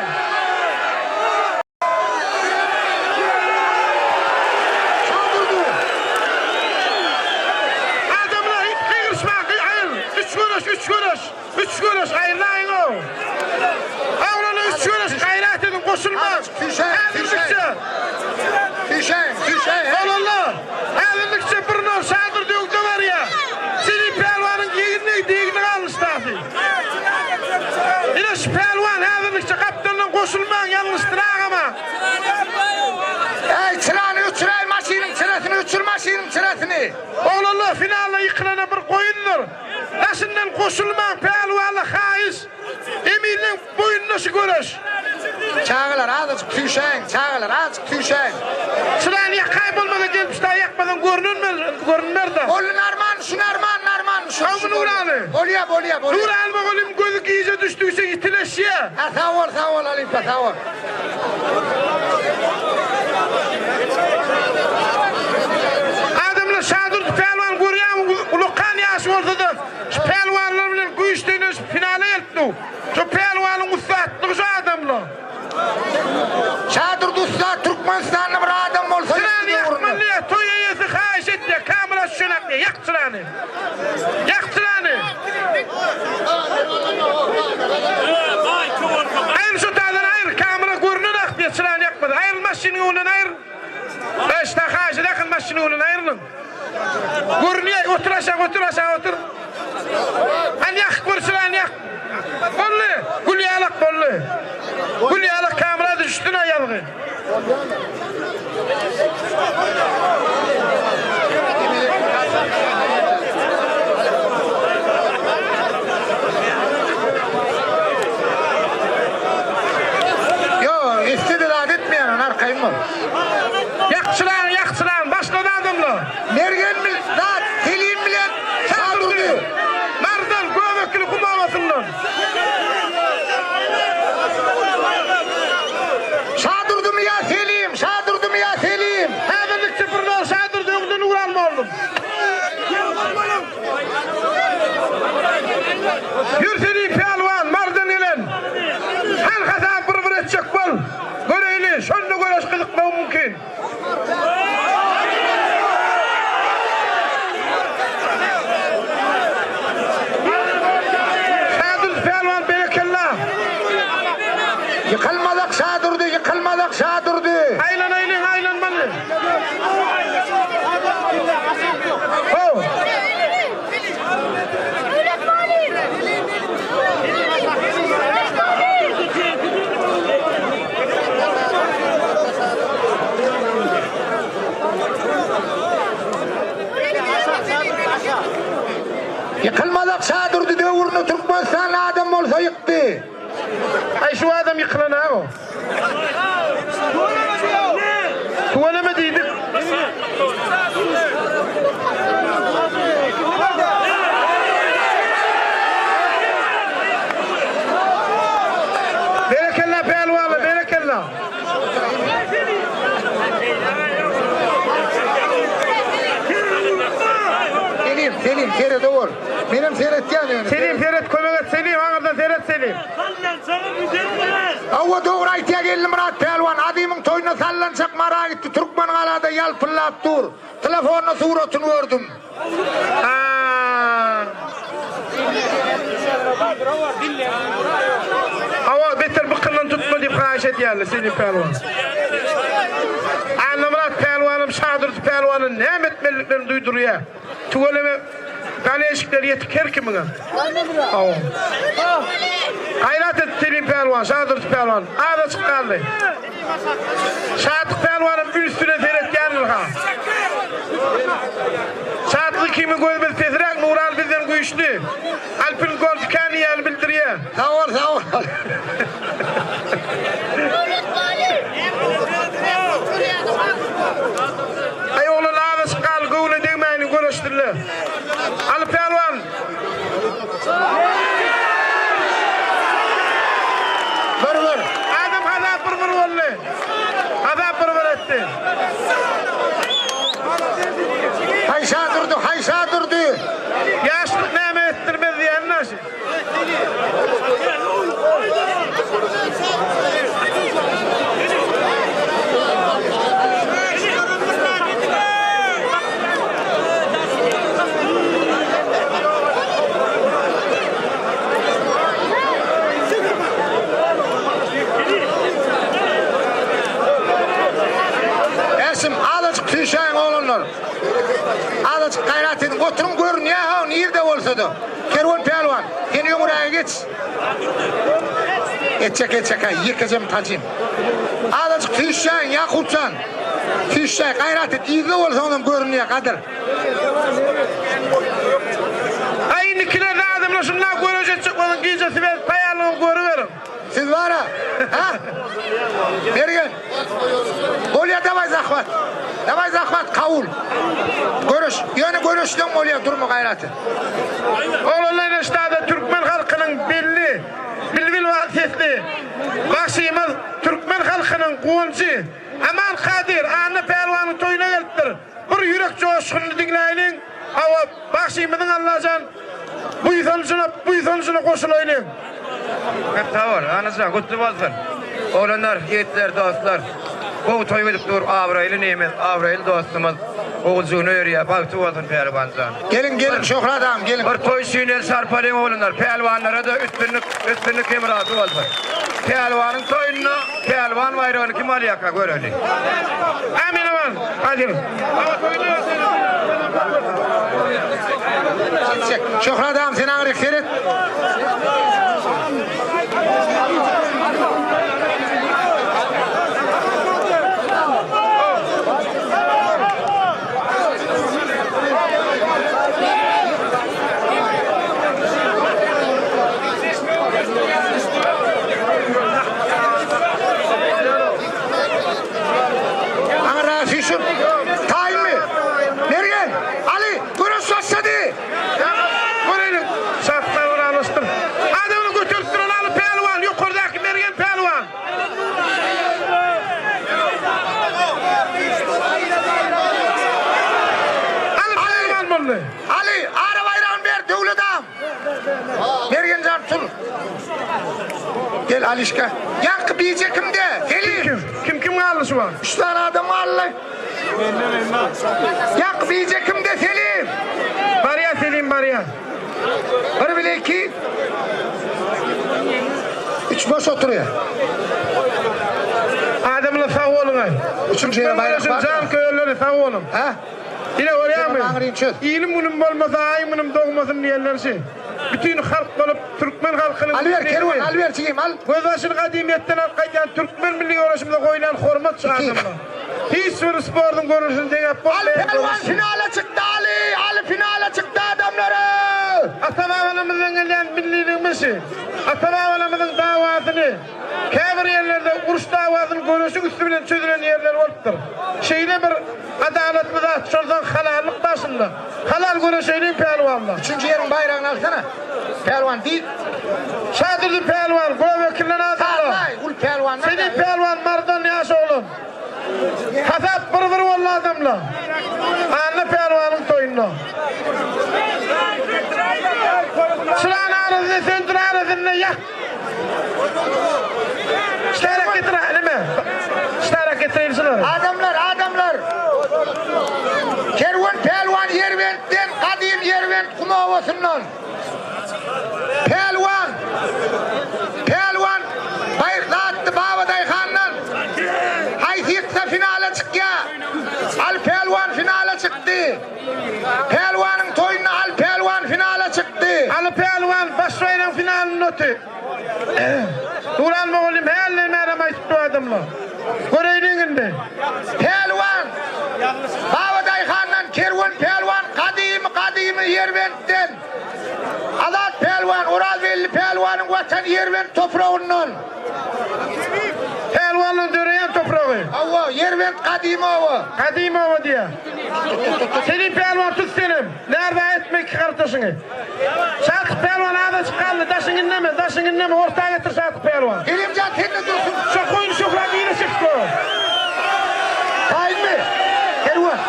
Çaldyrdy. Adamlar hiç gygyryşmaň, aýyr. Üç göreş, üç göreş. Üç göreş aýrylaýyň-ow! Oglanlar üç göreş gaýrat ediň goşulmaň! Häzirlikçe! Oglanlar! Häzirlikçe bir nol Şadyr döwde barýar! Sili pälwanyň egnine degni galmyş dasy. Ine şu pälwan häzirlikçe gapdaldan goşulmaň ýalňyşdyr agama! Äý çyrany öçüräý maşynyň çyrasyny öçür maşynyň çyrasyny. Oglanlar finalda ýykylana bir goýundyr. Daşyndan goşulmaň pälwanlar haýyş. Eminiň boýnuna şu göreş. Çagalar azajyk süýşäýiň çagalar azajyk süýşäýiň. Çyrany ýakaý bolmasa gelip şuda ýakmasaň görünenmez görünmezda. Boldy narman şu narman narman şu. Sagmy Nuraly. Bolýa bolýa bolýa. Nuraly mugallym gözi gije düşdügiçe ýitileşýä. Ha sag bol sag bol halypa sag bol. Adamlar Şadurdy pälwan görýäňmi ullakan ýaşy bolsada şu pälwanlar bilen güýç deňleşip finala gelipdi. Şu pälwanyň ussatlygy şu adamlar. Şadurdy ussat Türkmenistanda bir adam bolsa Çyrany ýakmaly diýýär toý eýesi haýyş etýär kamera düşenak diýýär ýak çyrany. Ýak çyrany. Aýyr şu taýdan aýyr kamera görünenak diýýär çyrany ýakmasa aýryl maşynyň öňünden aýyr. Başda haýyş edäkin maşynyň öňünden aýrylyň. Görünýär otur aşak otur aşak otur. Hany ýakyp gör çyrany ýak. Boldy. Gül ýalak boldy. Gül ýalak kamera düşdüne ýazgy. Ýok, esse-de zat etmeýän, arkaýyn bol. Ýakçylaň, ýakçylaň, başlady adamlar. Mergen bil, zat, Selim bilen Şadurdy. Mardan, Göbekli gum obasyndan. Şadurdymy ýa Selim, Şadurdymy ýa Selim? Häzirlikçe bir nol Şadurdy öňden ugur alma oglum. Ýür Selim pälwan, Mardan gelen. Hal hasap bir-bir etjek bol. Göreýli, şonda göreş gyzykmagy mümkin. Şadurdy pälwan berekella. Ýykylmazak Şadurdy, ýykylmazak Şadurdy. Aýlanaýlyň, aýlanmaly. How. Ýykylmazak Şadurdy döwründe Türkmenistanda adam bolsa ýykdy. Aý şu adam ýykylan ago. Tüweleme diýdik. Selim serede bol. Menem seretýän ýöne. Selim seret kömek et Selim aňyrdan seret Selim. Hawa dogry aýtýa Geldimyrat pälwan Azymyň toýuna sallançak Mara gitdi Türkmengalada ýalpyldap dur. Telefonda suratyny gördüm. Hawa beter bykyndan tutma diýip haýyş edýärler Selim pälwan. Annamyrat pälwanym Şadurdy pälwana näme etmeliliklerini duýdurýar. Tüweleme galeşikler ýetik her kimiňe. Hawa. Gaýrat et Selim pälwan, Şadurdy pälwan. Azajyk galdy. Şatlyk pälwanam ünsüne seretýändir ha. Şatlyk kimi gözümiz pesräk Nural bizden güýçli. Alpin gold kän diýýäni bildirýär. Sag bol sag bol. Aý oglan azajyk galdy göwne degmäýini göreşdirler. Aly pälwan. Bir bir. Adam hasap bir bir boldy. Hasap bir bir etdi. Haýşa durdy, haýşa durdy. Ýaşlyk näme etdirmez diýen naşy. Ersim azajyk süýşäýiň oglanlar. Azajyk gaýrat ediň. Oturyň görünýär ha nirde bolsa-da. Kerwen pälwan, sen öňräge geç. Etjek etjek ha ýekejem tajim. Azajyk süýşäýiň Ýakupjan. Süýşäý gaýrat et. Yzda bolsaňam görünýär Gadyr. Aý indikiler adamlar şunda göreş etjek boluň gijesi berip taýýarlygyny görüberiň. Siz bara, ha? Mergen. Bolýa daway zahwat. Daway zahwat kabul. Göreş. Ýöne göreşden bolýa durma gaýrat et. Oglanlar eşdada türkmen halkynyň belli bilbil sesli bagşymyz türkmen halkynyň guwanjy Aman Kadyr Anna pälwanyň toýuna gelipdir. Bir ýürek joşgunyny diňläýliň. Hawa, bagşymyzyň Allajan buýsanjyna, buýsanjyna goşulaýlyň. Köp sag bol, Anajan, gutly bolsun. Oglanlar, ýigitler, dostlar. Gowy toý gidip dur, abraýly inimiz, abraýly dostumyz oguljygyny öýerýär, bagty bolsun Pälwanjan. Geliň, geliň, Şöhrat agam, geliň. Bir toý üçin el çarpalyň oglanlar, pälwanlara-da üstünlik, üstünlik hemrasy bolsun. Pälwanyň toýunda Pälwan baýragyny kim alýarka göreli. Amin aman. Hadi. Çek. Şöhrat agam sen aňryk seret. Aňra süýşüp, taýynmy? Mergen, Aly, göreş başlady! Göreýin, şartlar oralaşdyr. Adamyny göterip duran Aly pälwan, ýokardaky Mergen pälwan. Aly pälwan boldy. Aly, ara baýragyny ber, Döwlet agam. Mergenjan tur. Gel Alişka. Ýaňky bije kimde? Selim. Kim kim kim galdy şu wagt? Üç sany adam galdy. Ýaňky bije kimde Selim? Barýa Selim barýa. Bir bile iki. Üç boş oturýar. Adamlar sag boluň. Üçünji ýere baýrak bar. Jan köýerleri sag boluň. Ha? Ine görýäňmi? Aňryny çöz. Ilim günüm bolmasa, aýym günüm dogmasyn diýenler şi. Bütin halk bolup türkmen halkynyň Alyber Kerwen, alyber jigim, al. Gözbaşyny gadymyýetden alyp gaýdýan türkmen milli göreşimize goýlan hormat şu adamlar. Hiç bir sportuň görnüşini deňäp Al bolmaýan pälwan göreş. finala çykdy Aly, Aly finala çykdy adamlary. Ata-babalarymyzdan gelýän milliligimiz şi. Ata-babalarymyzyň dawasyny Käbir ýerlerde uruş dawasyny göreşiň üsti bilen çözülen ýerler bolupdyr. Şeýle bir adalatly zat, şonsoň halallyk başynda. Halal göreşeýliň pälwanlar. Üçünji ýeriň baýragyny alsana. Pälwan diý. Şadurdy pälwan, Göbekinden adamlar. Sazlaý, ul pälwandan. Seýit pälwan Marydan ýaş oglan. Hasap bir-bir boldy adamlar. Anna pälwanyň toýunda. Arasynda söndür arasynda ýak. Ştarak getir neme? Ştarak getireýin şulary. Adamlar, adamlar. Kerwen pälwan Ýerbentden, gadym Ýerbent gum obasyndan. Pälwan, pälwan Baýyrdatdy Babadaýhandan. Haýsy ýyksa finala çykýar. Al pälwan finala çykdy. Pälwanyň toýunda Al pälwan finala çykdy. Aly pälwan baş baýragyň finalynda oty. Duran mugallym hälden bärem aýtyp dur adamlar. Göreýliň indi. Pälwan Babadaýhandan Kerwen pälwan gadymy gadymy Ýerbentden. Azat pälwan Orazbelli pälwanyň watany Ýerbent topragyndan. Pälwanlaryň döreýän topragy. Hawa, Ýerbent gadymy oba. Gadymy oba diýýär. Selim pälwan tut senem. Närza etme iki gardaşyňy. Şatyk pälwan azajyk galdy. Daşyňy indeme, daşyňy indeme, orta getir Şatyk pälwan. Selimjan sende dursun. Şo goýun Şöhrat yza çekip gör. Taýynmy? Kerwen.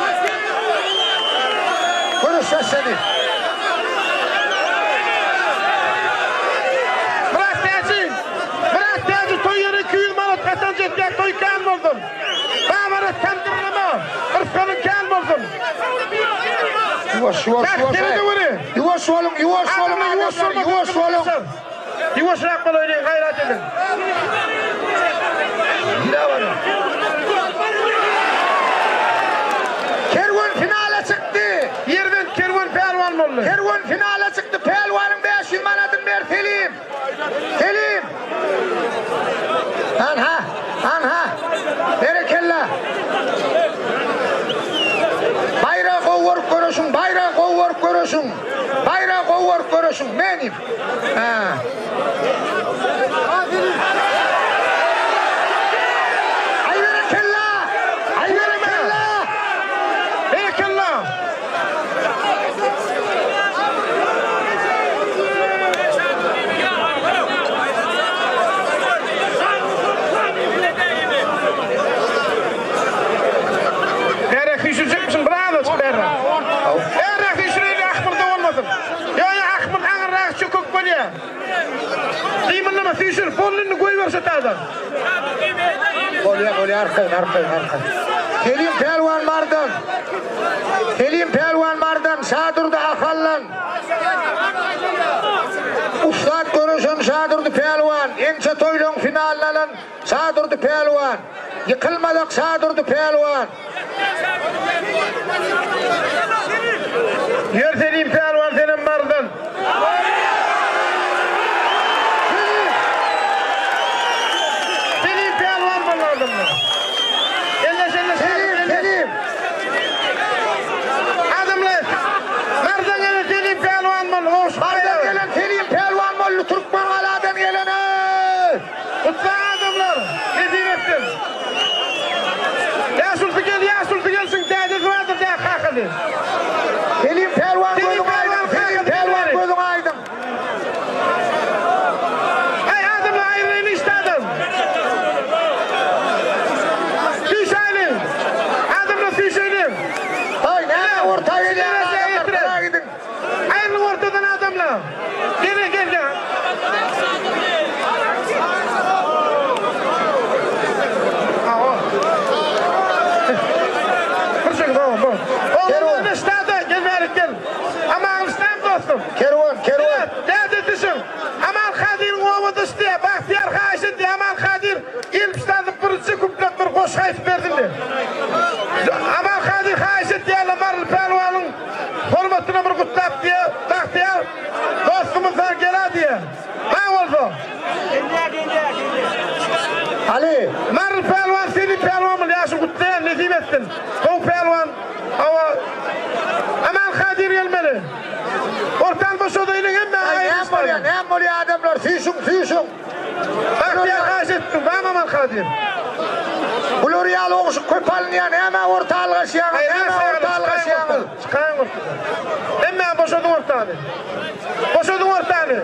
Göreş başlady. Myrat täji. Myrat täji toý ýeri 200 manat gatanç etýär toý kän bolsun. Babarat tamdyrlama. Yrsgalyň kän bolsun. Ýuwaş, ýuwaş, ýuwaş. Ýuwaş boluň, ýuwaş boluň adamlar, ýuwaş boluň. Ýuwaşrak bolaýlyň, gaýrat ediň. Kerwen finala çykdy. Ýerden Kerwen pälwan boldy. Kerwen finala çykdy. Pälwanyň 500 manadyny ber Selim. Selim. Anha, anha. Berekella. Baýragy gowy görüp göreşiň, baýragy gowy görüp göreşiň. Baýragy gowy görüp göreşiň. Menim. Ha. Aý berekella! Aý berekella! Berekella! Bäräk süýşürjekmişiň bir azajyk bärräk. Bärräk süýşüreýli ahmyrda bolmasyn. Ýo ýo ahmyr aňyrragy çökek bolýa. Gymyldama süýşür boldy indi goýber şu taýdan. Bolýa bolýa arkaýyn arkaýyn arkaýyn. Selim pälwan Mardan. Selim pälwan Mardan Şadurdy Ahaldan. Ussat göreşen Şadurdy pälwan ençe toýlaň finalyny alan Şadurdy pälwan. Ýykylmazak Şadurdy pälwan. Ýör Selim pälwan senem Mardan. Selim pälwan boldy adamlar. Elleş elleş Selim Selim. Adamlar Mardan gelen Selim pälwan boldy. Goşup Mardan gelen Selim pälwan boldy Türkmengaladan gelen eý. Gutlag adamlar, nesip etsin. Ýaşulusy gel, ýaşulusy gelsin, dädesi bardyr dä kakasy. Selim pälwan gözüň aýdyň, Selim pälwan gözüň aýdyň. Aý adamlar aýrylyň işdäden. Süýşäýliň. Adamlar süýşeýliň. Aý näme orta gelýän adamlar, gyra gidiň. Aýrylyň ortadan adamlar. Geliň gel gel. Kerwen. Gel bärik gel. Aman islam dostum. Kerwen, kerwen. Däde düşüň. Aman Kadyryň owadaşy diýýär. Bagtyýar haýyş edýär. Aman Kadyr gelip ştadyp birinji kuplet bir goşgy aýtyp bersin diýýär. Aman Kadyr haýyş edýärler Maryly pälwanyň Hormatyna bir gutlap diýe, Bagtyýar dostumyz saňa gela diýe. Sag bolsa. Aly. Maryly pälwan seni pälwan bul ýaşyň gutlaýan nesip etsin. Gowy pälwan. Hawa. Aman Kadyr gelmeli. Ortaň boşadaýlyň hemme Aý näme bolýar, näme bolýar adamlar süýşüň, süýşüň. Bagtyýar haýyş etdim, bam Aman Kadyr. Bular ýaly ogşuk köp alynýar, nämä orta algaşýaňyz, nämä orta algaşýaňyz? Çykaýyň ortadan. Hemmäň boşadyň ortany. Boşadyň ortany.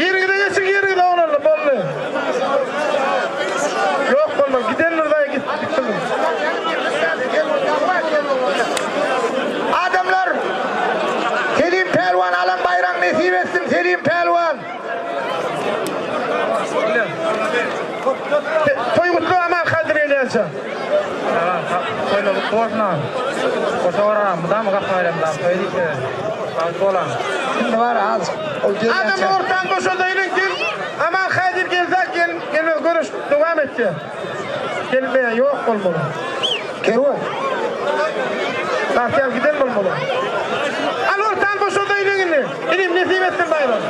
Ýeriňize geçiň, ýeriňize oglanlar, boldy. Ýok bolmaz, gidendir daýy git, gitsin. Adamlar, Selim pälwan alan baýragyny nesip etsin. etsin Selim pälwan. Toý gutly Aman Kadyr gelýänçä. Toýlar gutly bolsun agam. Goşa goram, mydama gapy aýlandyram toý diýse. Bagtly bolaň. Indi bar az ol gelýänçä. Adam ortany boşadaýlyň gel Aman Kadyr gelse gel gelmez göreş dowam etýär. Gelmeýän ýok bolmaly. Kerwen. Bagtyýar giden bolmaly. Al ortany boşadaýlyň indi. Inim nesip etsin baýram.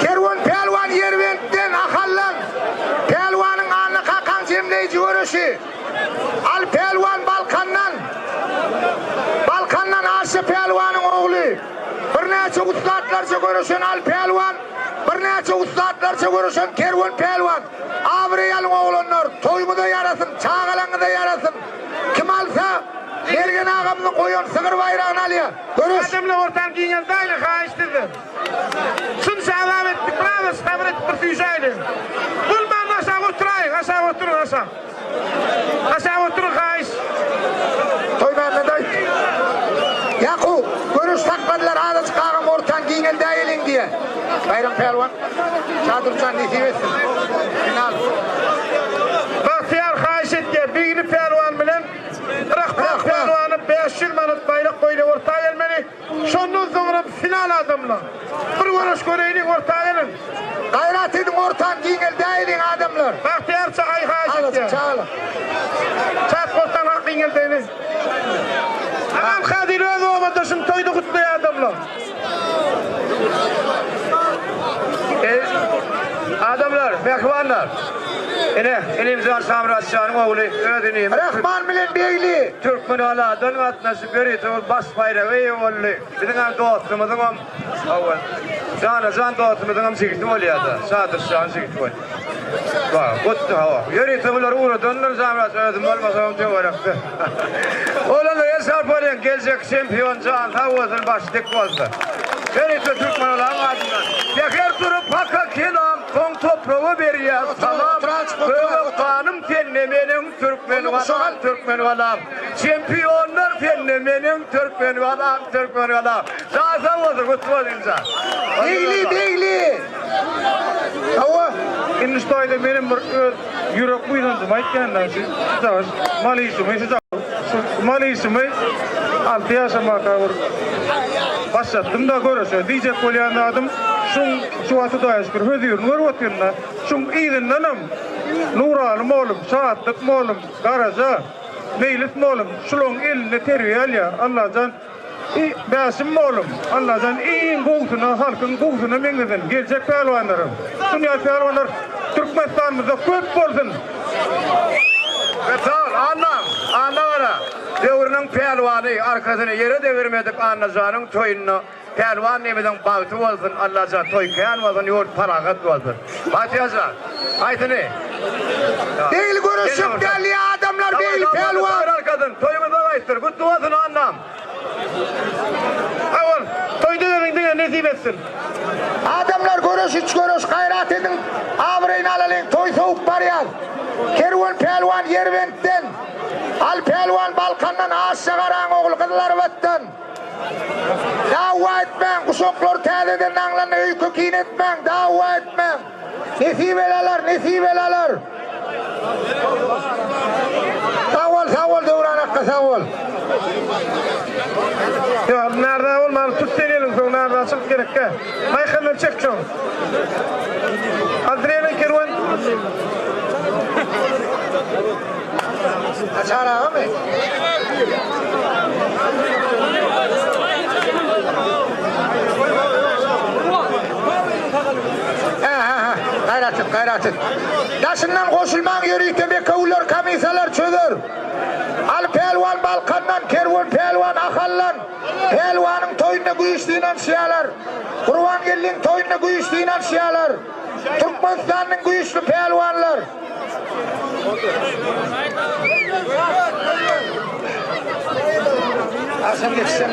Kerwen pälwan Ýerbentden, Ahaldan. Pälwanyň Anna kakaň jemleýji göreşi. Al pälwan Balkandan. Balkandan Aşa pälwanyň ogly. Birnäçe ussatlarça göreşen Al pälwan, birnäçe ussatlarça göreşen Kerwen pälwan. Abraý alyň oglanlar, toýuňyza ýarasyn, çagalaňyza ýarasyn. Kim alsa, Mergen agamyzyň goýan sygyr baýragyny alýar. Göreş. Adamlar ortany giňeltäýliň haýyş sizden. Şunça azap etdik biraz sabyr edip bir süýşäýliň. Bolmanda aşak oturaýyň aşak oturyň aşak. Aşak oturyň haýyş. Toýmämmet aýt. Ýakup, göreş sakladylar azajyk agam ortany giňeldäýeliň diýýä. Baýram pälwan. Şadurjan nesip etsin. Final. Bagtyýar haýyş etýär Begli pälwan bilen Rahman pälwana 500 manat baýrak goýulyp orta gelmeli. Şondan soňra final adamlar. Bir göreş göreýliň orta geliň. Gaýrat ediň ortany giňeldäýeliň adamlar. Bagtyýar çaý haýyş etýär. Çagala. Çat ortany hak giňeldeýli. Aman Kadyr öz obadaşyny toýda gutlaýar adamlar. Adamlar, mähribanlar. Ine, inim Şamyrat janyň ogly öz inimiz. Rahman bilen Begli. Türkmenaladan gatnaşyp ýörite ol baş baýraga eýe boldy. Biziň hem dostumyzyň hem hawa, jana-jan dostumyzyň hem jigisi bolýar-da. Şadyr janyň jigisi bolýar. Wah, gutdy hawa. Ýörite bulary ugradandyr Şamyrat özüm bolmasam töwerekde. Oglanlar el çarpalyň, geljekki çempion jany sag bolsun, başy dik bolsun. Ýörite Türkmenalaň adyndan. Säher turup haka kelam, soň topraga berýär salam. Göbek ganym sende meniň Türkmen balam, Türkmen balam. Çempionlar sende meniň Türkmen balam, Türkmen balam. Jany sag bolsun, gutly bolsun jan. Begli, begli. Hawa. Indi şu taýda menem bir öz ýürek buýsanjymy aýtýan-da, şu malyşymy, şu Şu malyşymy alty ýaşamaka bir başlatdym-da göreşe. Diýjek bolýan zadym, şuň şu wagt Hudaýa şükür hözirini görüp otyryn-da. Şuň yzyndanam Nuraly mollum, Şatlyk mollum, Garaja, Meýlis mollum şularyň elinde terbiýe alýar. Allajan Bäşim mollum, Allajan iň gowusyna, halkyň gowusyna meňzesin, geljek pälwanlaram. Şuny ýaly pälwanlar Türkmenistanymyzda köp bolsun! Sag bol, Annam! Anna gara, döwrüniň pälwany, arkasyny ýere degirmedik Annajanyň toýunda pälwan nemiziň bagty bolsun, Allajan toý kän bolsun, ýurt parahat bolsun. Bagtyýarjan, haýsyny? Beýle göreşjek däldi adamlar beýle pälwan. Toýuňyz aýtdyr. Gutly bolsun Annam. Sag bol. Toýda geliň diňe nesip etsin. Adamlar göreş üç göreş gaýrat ediň abraýyny alalyň toý sowup barýar. Kerwen pälwan Ýerbentden, Al pälwan Balkandan Aşşa garaň ogly Gyzylarbatdan. Dawa etmäň guşaklary täzeden daňlanda öýke kine etmäň dawa etmäň. Nesibeli alar, nesibeli alar. Sag bol, sag bol Döwran akga, sag bol. Ýok, närde bolmany tut sen eliň soň närde çykyp gerekkä. Maýkandan çek şoň. Adriana Kerwen. Açar agamy? Hä, hä, hä. Gaýrat et, gaýrat et. Daşyndan goşulmaň ýörite bekewüller, komissiýalar çözer. Al pälwan Balkandan, Kerwen pälwan Ahaldan. Pälwanyň toýunda güýç synanyşýarlar. Gurbangeldiň toýunda güýç synanyşýarlar. Türkmenistanyň güýçli pälwanlar. Agşam geçsem.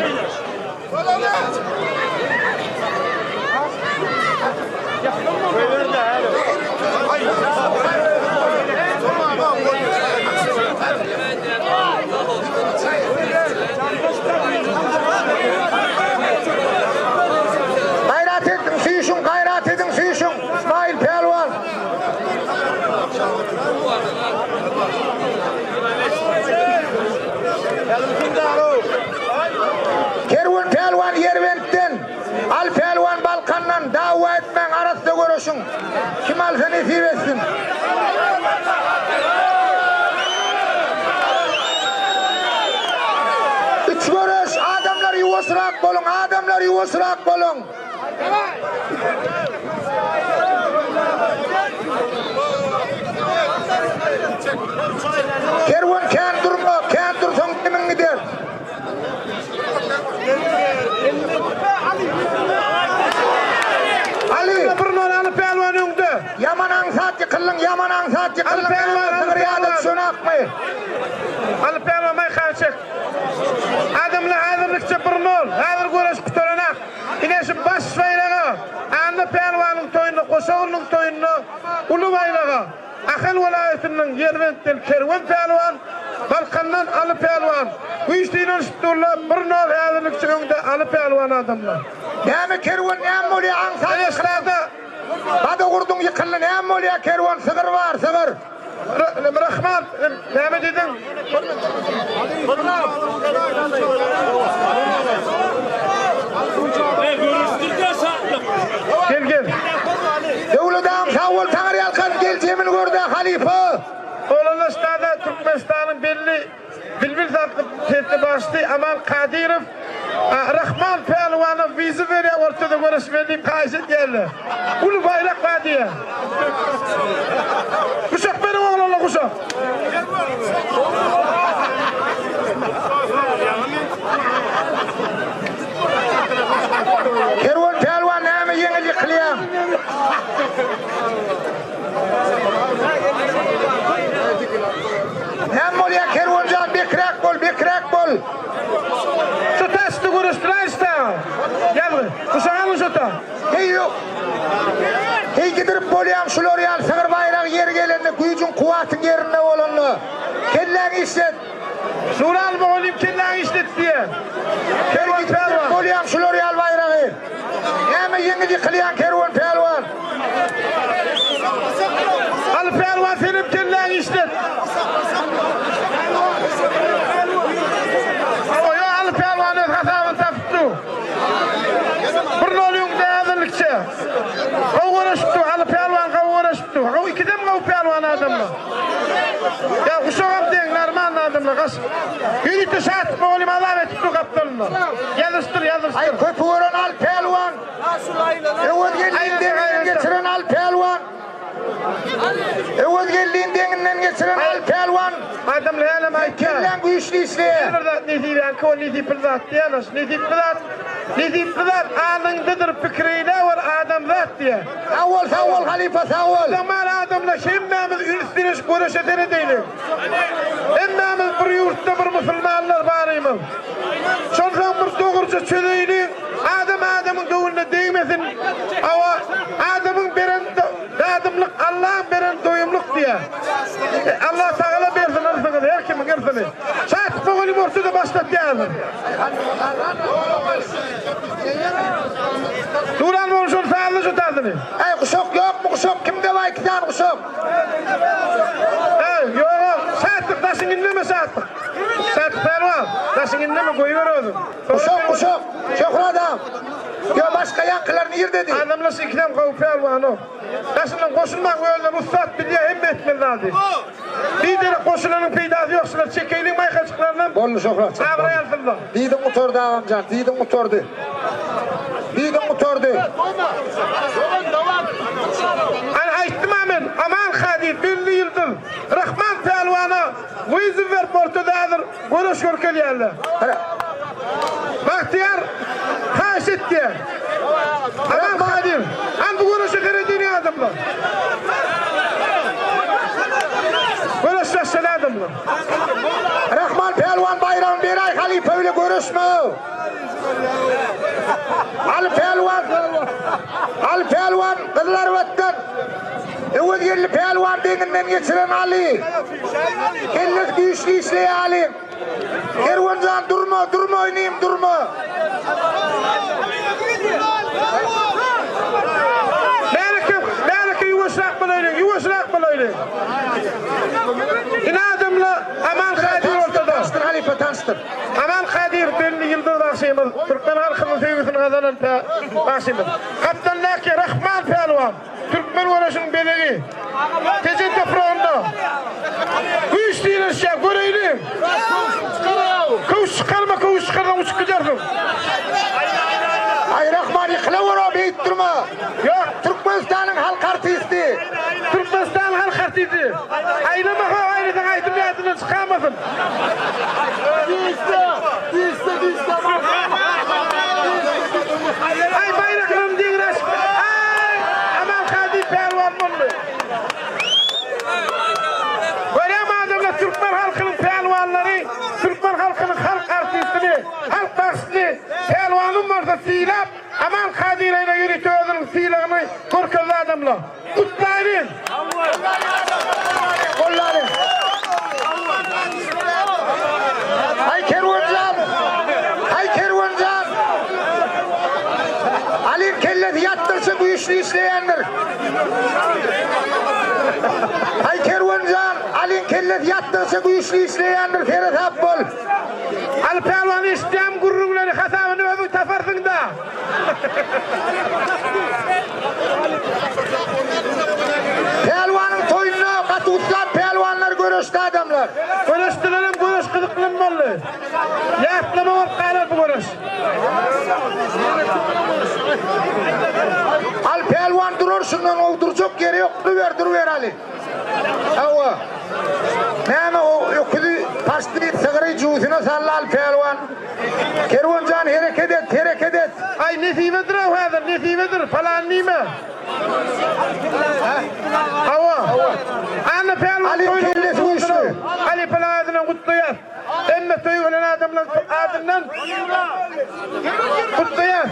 Kerwen pälwan Ýerbentden, Al pälwan Balkandan, dawa etmäň, arassa göreşiň. Kim alsa nesip etsin. Üç göreş, adamlar ýuwaşrak boluň, adamlar ýuwaşrak boluň. Kerwen kän durma, kän dursaň demiň gider. Ali. Bir nol Aly Pälwan öňde. Ýaman aňsat ýykyldyň, ýaman aňsat ýykyldyň. Aly Pälwan, Aly Sygyr ýada Pälwan. düşenakmy? Aly Pälwan maýkany çek. Adamlar häzirlikçe bir nol. Häzir göreş gutaranak. Ine şu baş baýraga, Anna Pälwanyň toýunda, Goşagylynyň toýunda uly baýraga Ahal welaýatynyň Ýerbentden Kerwen pälwan, Balkandan Aly pälwan güýç synanyşyp durlar. Bir nol häzirlikçe öňde Aly pälwan adamlar. Näme Kerwen näme bolýa aňsat Ine şurada Bada gurduň ýykyldy näme bolýa Kerwen sygyr bar sygyr. Rahman näme diýdiň? Gel gel. Döwlet agam sag bol Taňry ýalkasyn gel jemini gördä halypa. Oglanlar ştada Türkmenistanyň belli Bilbil zatly sesli bagşysy Aman Kadyrow Rahman pälwana wiza berýär ortada göreşmeli diýip haýyş edýärler. Uly baýrak bar diýýär. Guşak beriň oglanlar guşak. Kerwen pälwan näme ýeňil ýykylýaň. Näme bolýar Kerwenjan bekräk bol bekräk bol. Şu taşdy göreşdiräýiş saňa. Ýazgy. Guşak alyň şu ta. Heý ýok. Heý gidirip bolýaň şular ýaly sygyr baýragy ýeri gelende güýjüň kuwwatyň ýerinde bolanda. Kelläňi işlet. Şural mugallym kelläňi işlet diýýär. Kerwen pälwan. Bolýaň şular ýaly baýragy. Näme ýeňil ýykylýaň Kerwen pälwan. Aly pälwan senem kelläňi işlet. Oýa Aly pälwan öz hasabyny tapyp dur. Bir nol öňde häzirlikçe. Gowy göreşip dur Aly pälwan gowy göreşip dur. Gowy ikidem gowy pälwan adamlar. Ýa guşagam deň normalny adamlar gaş. Ýörite Şatlyk mugallym azap edip dur gapdalynda. Ýazyşdyr ýazyşdyr. Aý köpi gören Aly pälwan. Öwez geldiň deňinden geçiren Aly pälwan. Öwez geldiň deňinden geçiren Aly pälwan. Adamlar hälem aýtýar. Kelläň güýçli işleýär. Her bir zat nesibäňki ol nesipli zat diýýärler. Nesipli zat, nesipli zat alyňdadyr pikir eýle ol adamzat diýýär. Sag bol sag bol halypa sag bol. Zaman adamlar hemmämiz üns berişip göreşe seredeýlik. Hemmämiz bir ýurtda bir musulmanlar barymyz. Şonsoň bir dogruja çözeýliň. Adam adamyň göwnüne degmesin. Hawa, adamyň beren dadymlyk Allaň beren doýumlyk diýýär. Allah tagala bersin yrsyňyzy her kimiň yrsyny. Şatlyk mugallym ortada başlatýarsyň. Duran bolşun sazly şu tazyny. Äý guşak ýokmy guşak kimde bar iki sany guşak. Äý ýoga Şatlyk daşyň inleme Şatlyk. Şatlyk pälwan daşyň inleme goýber özüň. Guşak guşak Şöhrat agam. Ýo başga ýaňkylar nirdedi. Adamlar şu ikisem gowy pälwan-ow. Daşyndan goşulmaň özleri ussat bilýär hemme etmeli zady. Biderek goşulanyň peýdasy ýok şular çekeýliň maýkajyklarynam Boldy Şöhrat jan. Abraý alsynlar. Diýdiň gutardy agamjan diýdiň gutardy. Diýdiň gutardy. Ana aýtdym-a men Aman Kadyr belli ýyldyz Rahman pälwana wyzow berip ortada häzir göreş görkezýärler. Bagtyýar haýyş etýär. Aman Kadyr hany bu göreşe seredýän adamlar. Göreş başlady adamlar. Rahman pälwan baýragyny beräý halypa bile göreşme. Aly pälwan Aly pälwan Gyzylarbatdan Öwezgeldi pälwan deňinden geçiren Aly. Kellesi güýçli işleýär Alyň. Kerwenjan durma, durma inim durma. Märeke, märeke ýuwaşrak bolaýlyň, ýuwaşrak bolaýlyň. Ine adamla Aman Kadyr ortada. Tanyşdyr halypa tanyşdyr. Aman Kadyr belli ýyldyz bagşymyz, türkmen halkynyň söýgüsini gazanan bagşymyz. Gapdaldaky Rahman pälwan, türkmen göreşiniň bezegi. Tejen topragynda güýç synanyşýar, göreýli. Köwüş çykarma, köwüş çykarsaň uçup gidersiň. Aý Rahman ýykylawera beýdip durma. Ýok. Türkmenistanyň halk artisti. Türkmenistanyň halk artisti. Aýlama ho aýlasaň aýdym ýadyndan çykamasyn. Dişle, dişle, dişle. Aý baýraklaryň deňine aşyp. Aý Aman Kadyr pälwan boldy. Görýäňmi adamlar türkmen halkynyň pälwanlary türkmen halkynyň halk artistini, halk bagşysyny pälwanym bolsa sylap Aman Kadyraýyna ýörite özüniň sylagyny görkezdi adamlar. Gutlaýyn! Gollaryň. Aý Kerwenjan! Aý Kerwenjan! Alyň kellesi ýatdyrsa güýçli işleýändir. Aý Kerwenjan! Alyň kellesi ýatdyrsa güýçli işleýändir, seresap bol. Aly pälwan eşitýäň gürrüňleri hasabyny özüň taparsyňda. Pälwanyň toýunda gaty ussat pälwanlar göreşdi adamlar. Göreşdilerem göreş gyzykly boldy. Ýatlama bolup galar bu göreş. Al pälwan durar şundan o durjak ýeri ýok duruber duruber Aly. Hawa. Näme o öküzi paşdy sygry jübüsine saldy al pälwan. Kerwenjan hereket et, hereket et. Aý nesibedir-ow häzir, nesibedir, falan diýme. Hawa. Anna pälwan Ali toýuny kellesi güýçli. Ali pälwan adyndan gutlaýas. Hemme toýa gelen adamlaryň adyndan gutlaýas.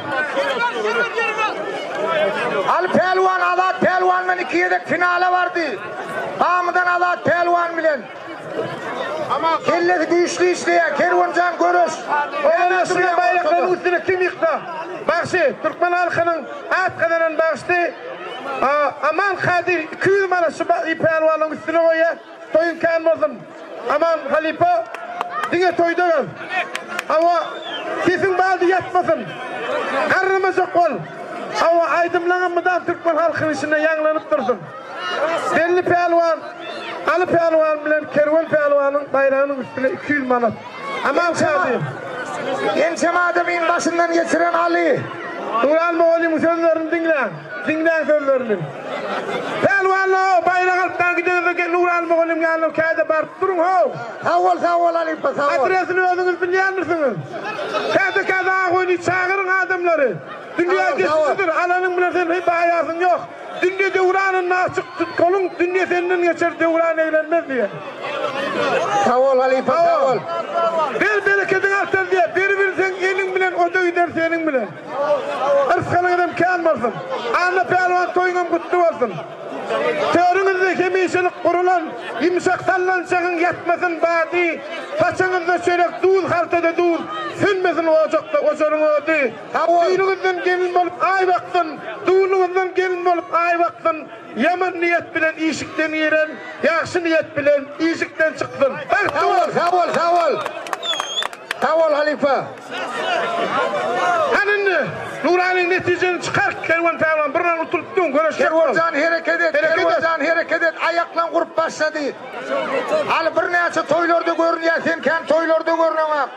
Al pälwan Azat pälwan bilen iki gezek finala bardy. Bamydan Azat pälwan bilen. Kellesi güýçli işleýär. Kerwenjan göreş. Onuň üstüne baýraklaryň üstüne kim ýyksa? Bagşy, türkmen halkynyň at gazanan bagşysy Aman Kadyr 200 manat şu pälwanyň üstüne goýýar. Toýuň kän bolsun. Aman halypa diňe toýda gel. Hawa, sesiň bady ýatmasyn. Garramajak bol. Hawa, aýdymlaňam mydam türkmen halkynyň içinde ýaňlanyp dursun. Belli pälwan Aly pälwan bilen Kerwen pälwanyň baýragynyň üstüne 200 manat. Aman Kadyr. Ençeme adamyň başyndan geçiren Aly. Turan mugallymyň sözlerini diňläň. Diňläň sözlerini. Pälwanlar baýrak alyp daň gideňizde gel Nuraly mugallymyň ýanyna käde baryp duruň how. Sag bol sag bol halypa sag bol. Adresini özüňiz bilýändirsiňiz. Käde käde agoýny çagyryň adamlary. Dünýä geçijidir alanyň bilen sen heý baýarsyň ýok. Dünýe döwranynda açyk tut goluň, dünýe senden geçer, döwran eglenmez diýen. Sag bol halypa, sag bol. Ber berekediň artar diýýär, beribilseň eliň bilen o-da gider seniň bilen. Yrsgalyňyzam kän bolsun. Anna pälwan toýuňam gutly bolsun. Törüňizde hemişelik gurulan ýumşak sallançagyň ýatmasyn bady, saçaňyzda çörek, duz haltada duz, sönmesin ojakda ojaryň ody. Düýnüňizden gelin bolup aý baksyn, Duluňyzdan gelin bolup aý baksyn, Ýaman niýet bilen işikden giren, Ýagşy niýet bilen işikden çyksyn. Bagtly bol! Sag bol, sag bol. Sag bol halypa. Hany indi, Nuralyň netijeni çykar, Kerwen pälwan bir an utulyp duň, göreşjek bol. Kerwenjan hereket et, Hereket et. Kerwenjan hereket et, aýaklan gurup başlady. Aly birnäçe toýlarda görünýär, sen kän toýlarda görneňok.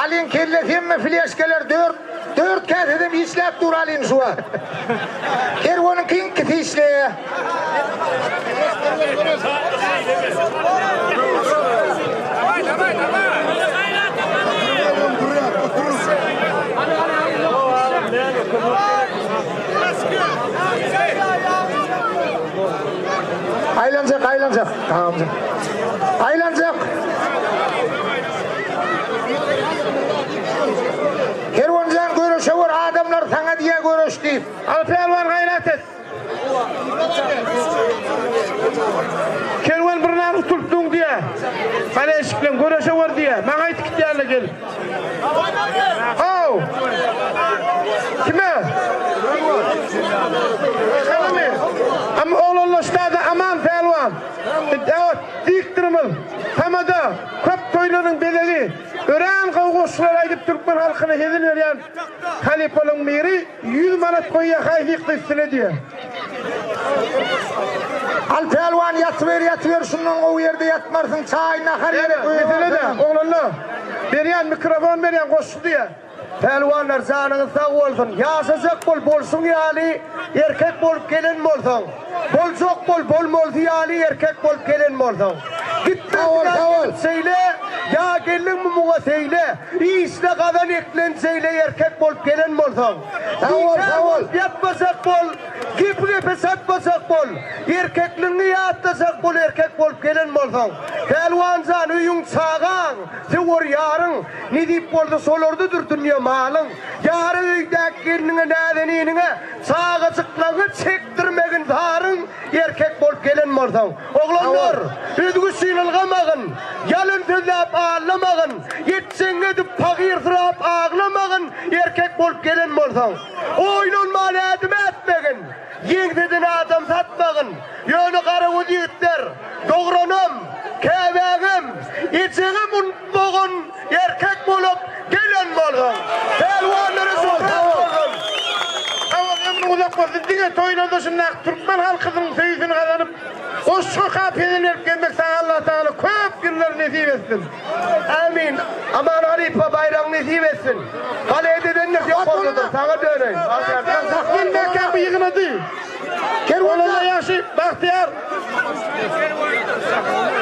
Alyň kellesi hemme fleşkeler dört dört käsedem işläp dur Alyň şu wagt. Kerweniňki iňkisi işleýär. Aýlanjak, aýlanjak. Tamamjak. Aýlanjak. Kerwenjan göreşe gör adamlar saňa diýä göreş diýip. Al pälwan gaýrat et. Kerwen bir nan utultdyň diýä. Gala eşikleň göreşe gör diýä. Maňa aýtyp gitýärler gelip. Haw. Kime? Kalamy. Am oglanlar ştada Aman pälwan. Salam. Evet, diktorymyz, tamada, köp toýlaryň bezegi, örän gowy goşgular aýdyp türkmen halkyna hezil berýän halypalaryň biri 100 manat goýýar haýsy ýyksa üstüne diýýär. Al pälwan ýatyber ýatyber şundan gowy ýerde ýatmarsyň çaý nahar gerek öýe Mesele-de oglanlar berýän mikrofon berýän goşgy diýýär. Pälwanlar janyňyz sag bolsun. Ýaşajak bol bolşuň ýaly erkek bolup gelen bolsaň. Boljak bol bolmalysy ýaly erkek bolup gelen bolsaň. Gitmezdiň-ä gelip şeýle, ýa geldiňmi muňa seýle. Işle gazan eklen şeýle erkek bolup gelen bolsaň. Bikär bolup ýatmajak bol, gepi gepe çatmajak bol. Erkekligiňi ýatlajak bol erkek bolup gelen bolsaň. Pälwan jan öýüň çagaň, söwer ýaryň. Nesip bolsa şolardadyr dünýe malyň. Ýary öýdäki gelniňe näzeniniňe çagajyklaňy çekdirmegin zaryň erkek bolup gelen bolsaň. Oglanlar, özge üçin ylgamagyn, ýalan sözläp aldamagyn, etjegiňi edip pagyrsyrap aglamagyn erkek bolup gelen bolsaň. Oýlanman ädim ätmegin, ýeňseden adam satmagyn. Ýöne garagöz ýigitler, dogranam, käbäňem, ejeňem unutmagyn, erkek bolup gelen bolsaň. Pälwanlara şöhrat bolsun! Sag bol, ömrüň uzak bolsun, diňe toýlarda şundaky türkmen halkynyň söýgüsini gazanyp, goşgy okap hezil berip gezmek saňa Allatagala köp ýyllar nesip etsin. Amin. Aman halypa baýragyň nesip etsin. Balet edenler ýokardadyr, saňa döneýin. Gelmäkä bu ýygnady. Kerwenler ýagşy, bagtyýar.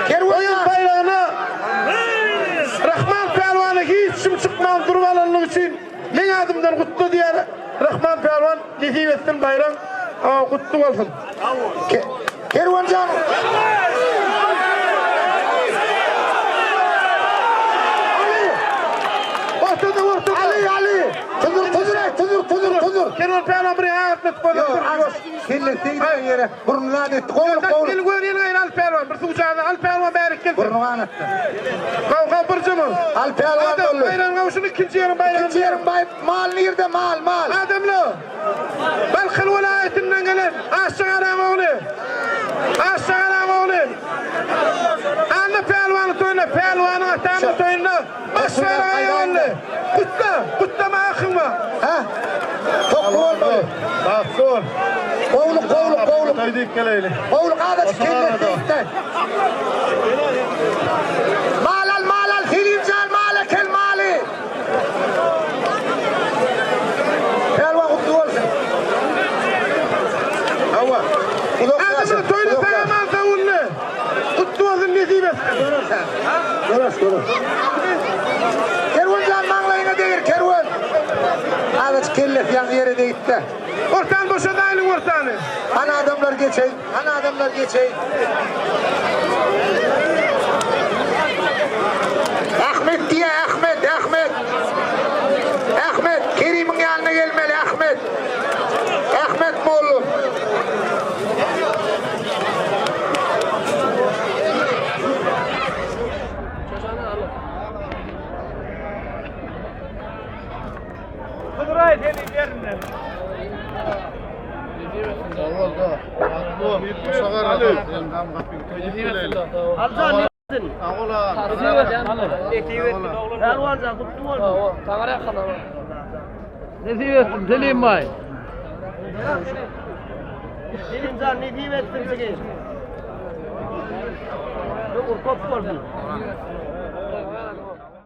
Kerwen baýragyna Rahman pälwana hiç kim çykman durup alanlygy üçin meň adymdan gutla diýýär. Rahman pälwan nesip etsin baýraň gutly bolsun. Kerwenjan. Ali. Ortada ortada. Ali Ali. Tudur tudur tudur tudur tudur. Kerwen pälwan bir aýatlyk boldy. Kellesi giden ýere burnuny etdi. Gowluk gowluk. Gel gör ýene al pälwan bir suwjany al pälwan bärik gelsin. Burnuny ganatdy. Gaw gaw bir jumur. Al pälwan boldy. Baýragyň gawşuny ikinji ýeriň baýragyny. Ikinji ýeriň baý mal nirde mal mal. Adamlar. Balkan welaýatyndan gelen Aşyk Aram ogly. Aşyk Aram ogly. Anna pälwanyň toýunda, pälwanyň atamyň toýunda baş baýraga eýe boldy. Gutla, gutlama hakyň bar. Hä? Tokly bolmaly. Bagtly bol. Gowluk, gowluk, gowluk. Toý diýip geleýli. Gowluk azajyk kellesi degdi. Mal al, mal al, Selimjan mal eken maly. Pälwan gutly bolsun. Hawa. Uzak ýaşa. Adamlar toýda sag-aman sag-ully. Gutly bolsun nesip etsin. Görersen. Görers, görers. Kerwen jan maňlaýyňa degir, kerwen. Azajyk kellesi ýaňy ýere degipdi. Ortany boşadaýlyň ortany. Hany adamlar geçeýin, hany adamlar geçeýin. Ahmet diýýä, Ahmet, Ahmet. Ahmet, Kerimiň ýanyna gelmeli, Ahmet. Ahmet mollum. Nesip etsin Selim bay. Selimjan nesip etsin sizi. Ömür köp bolsun.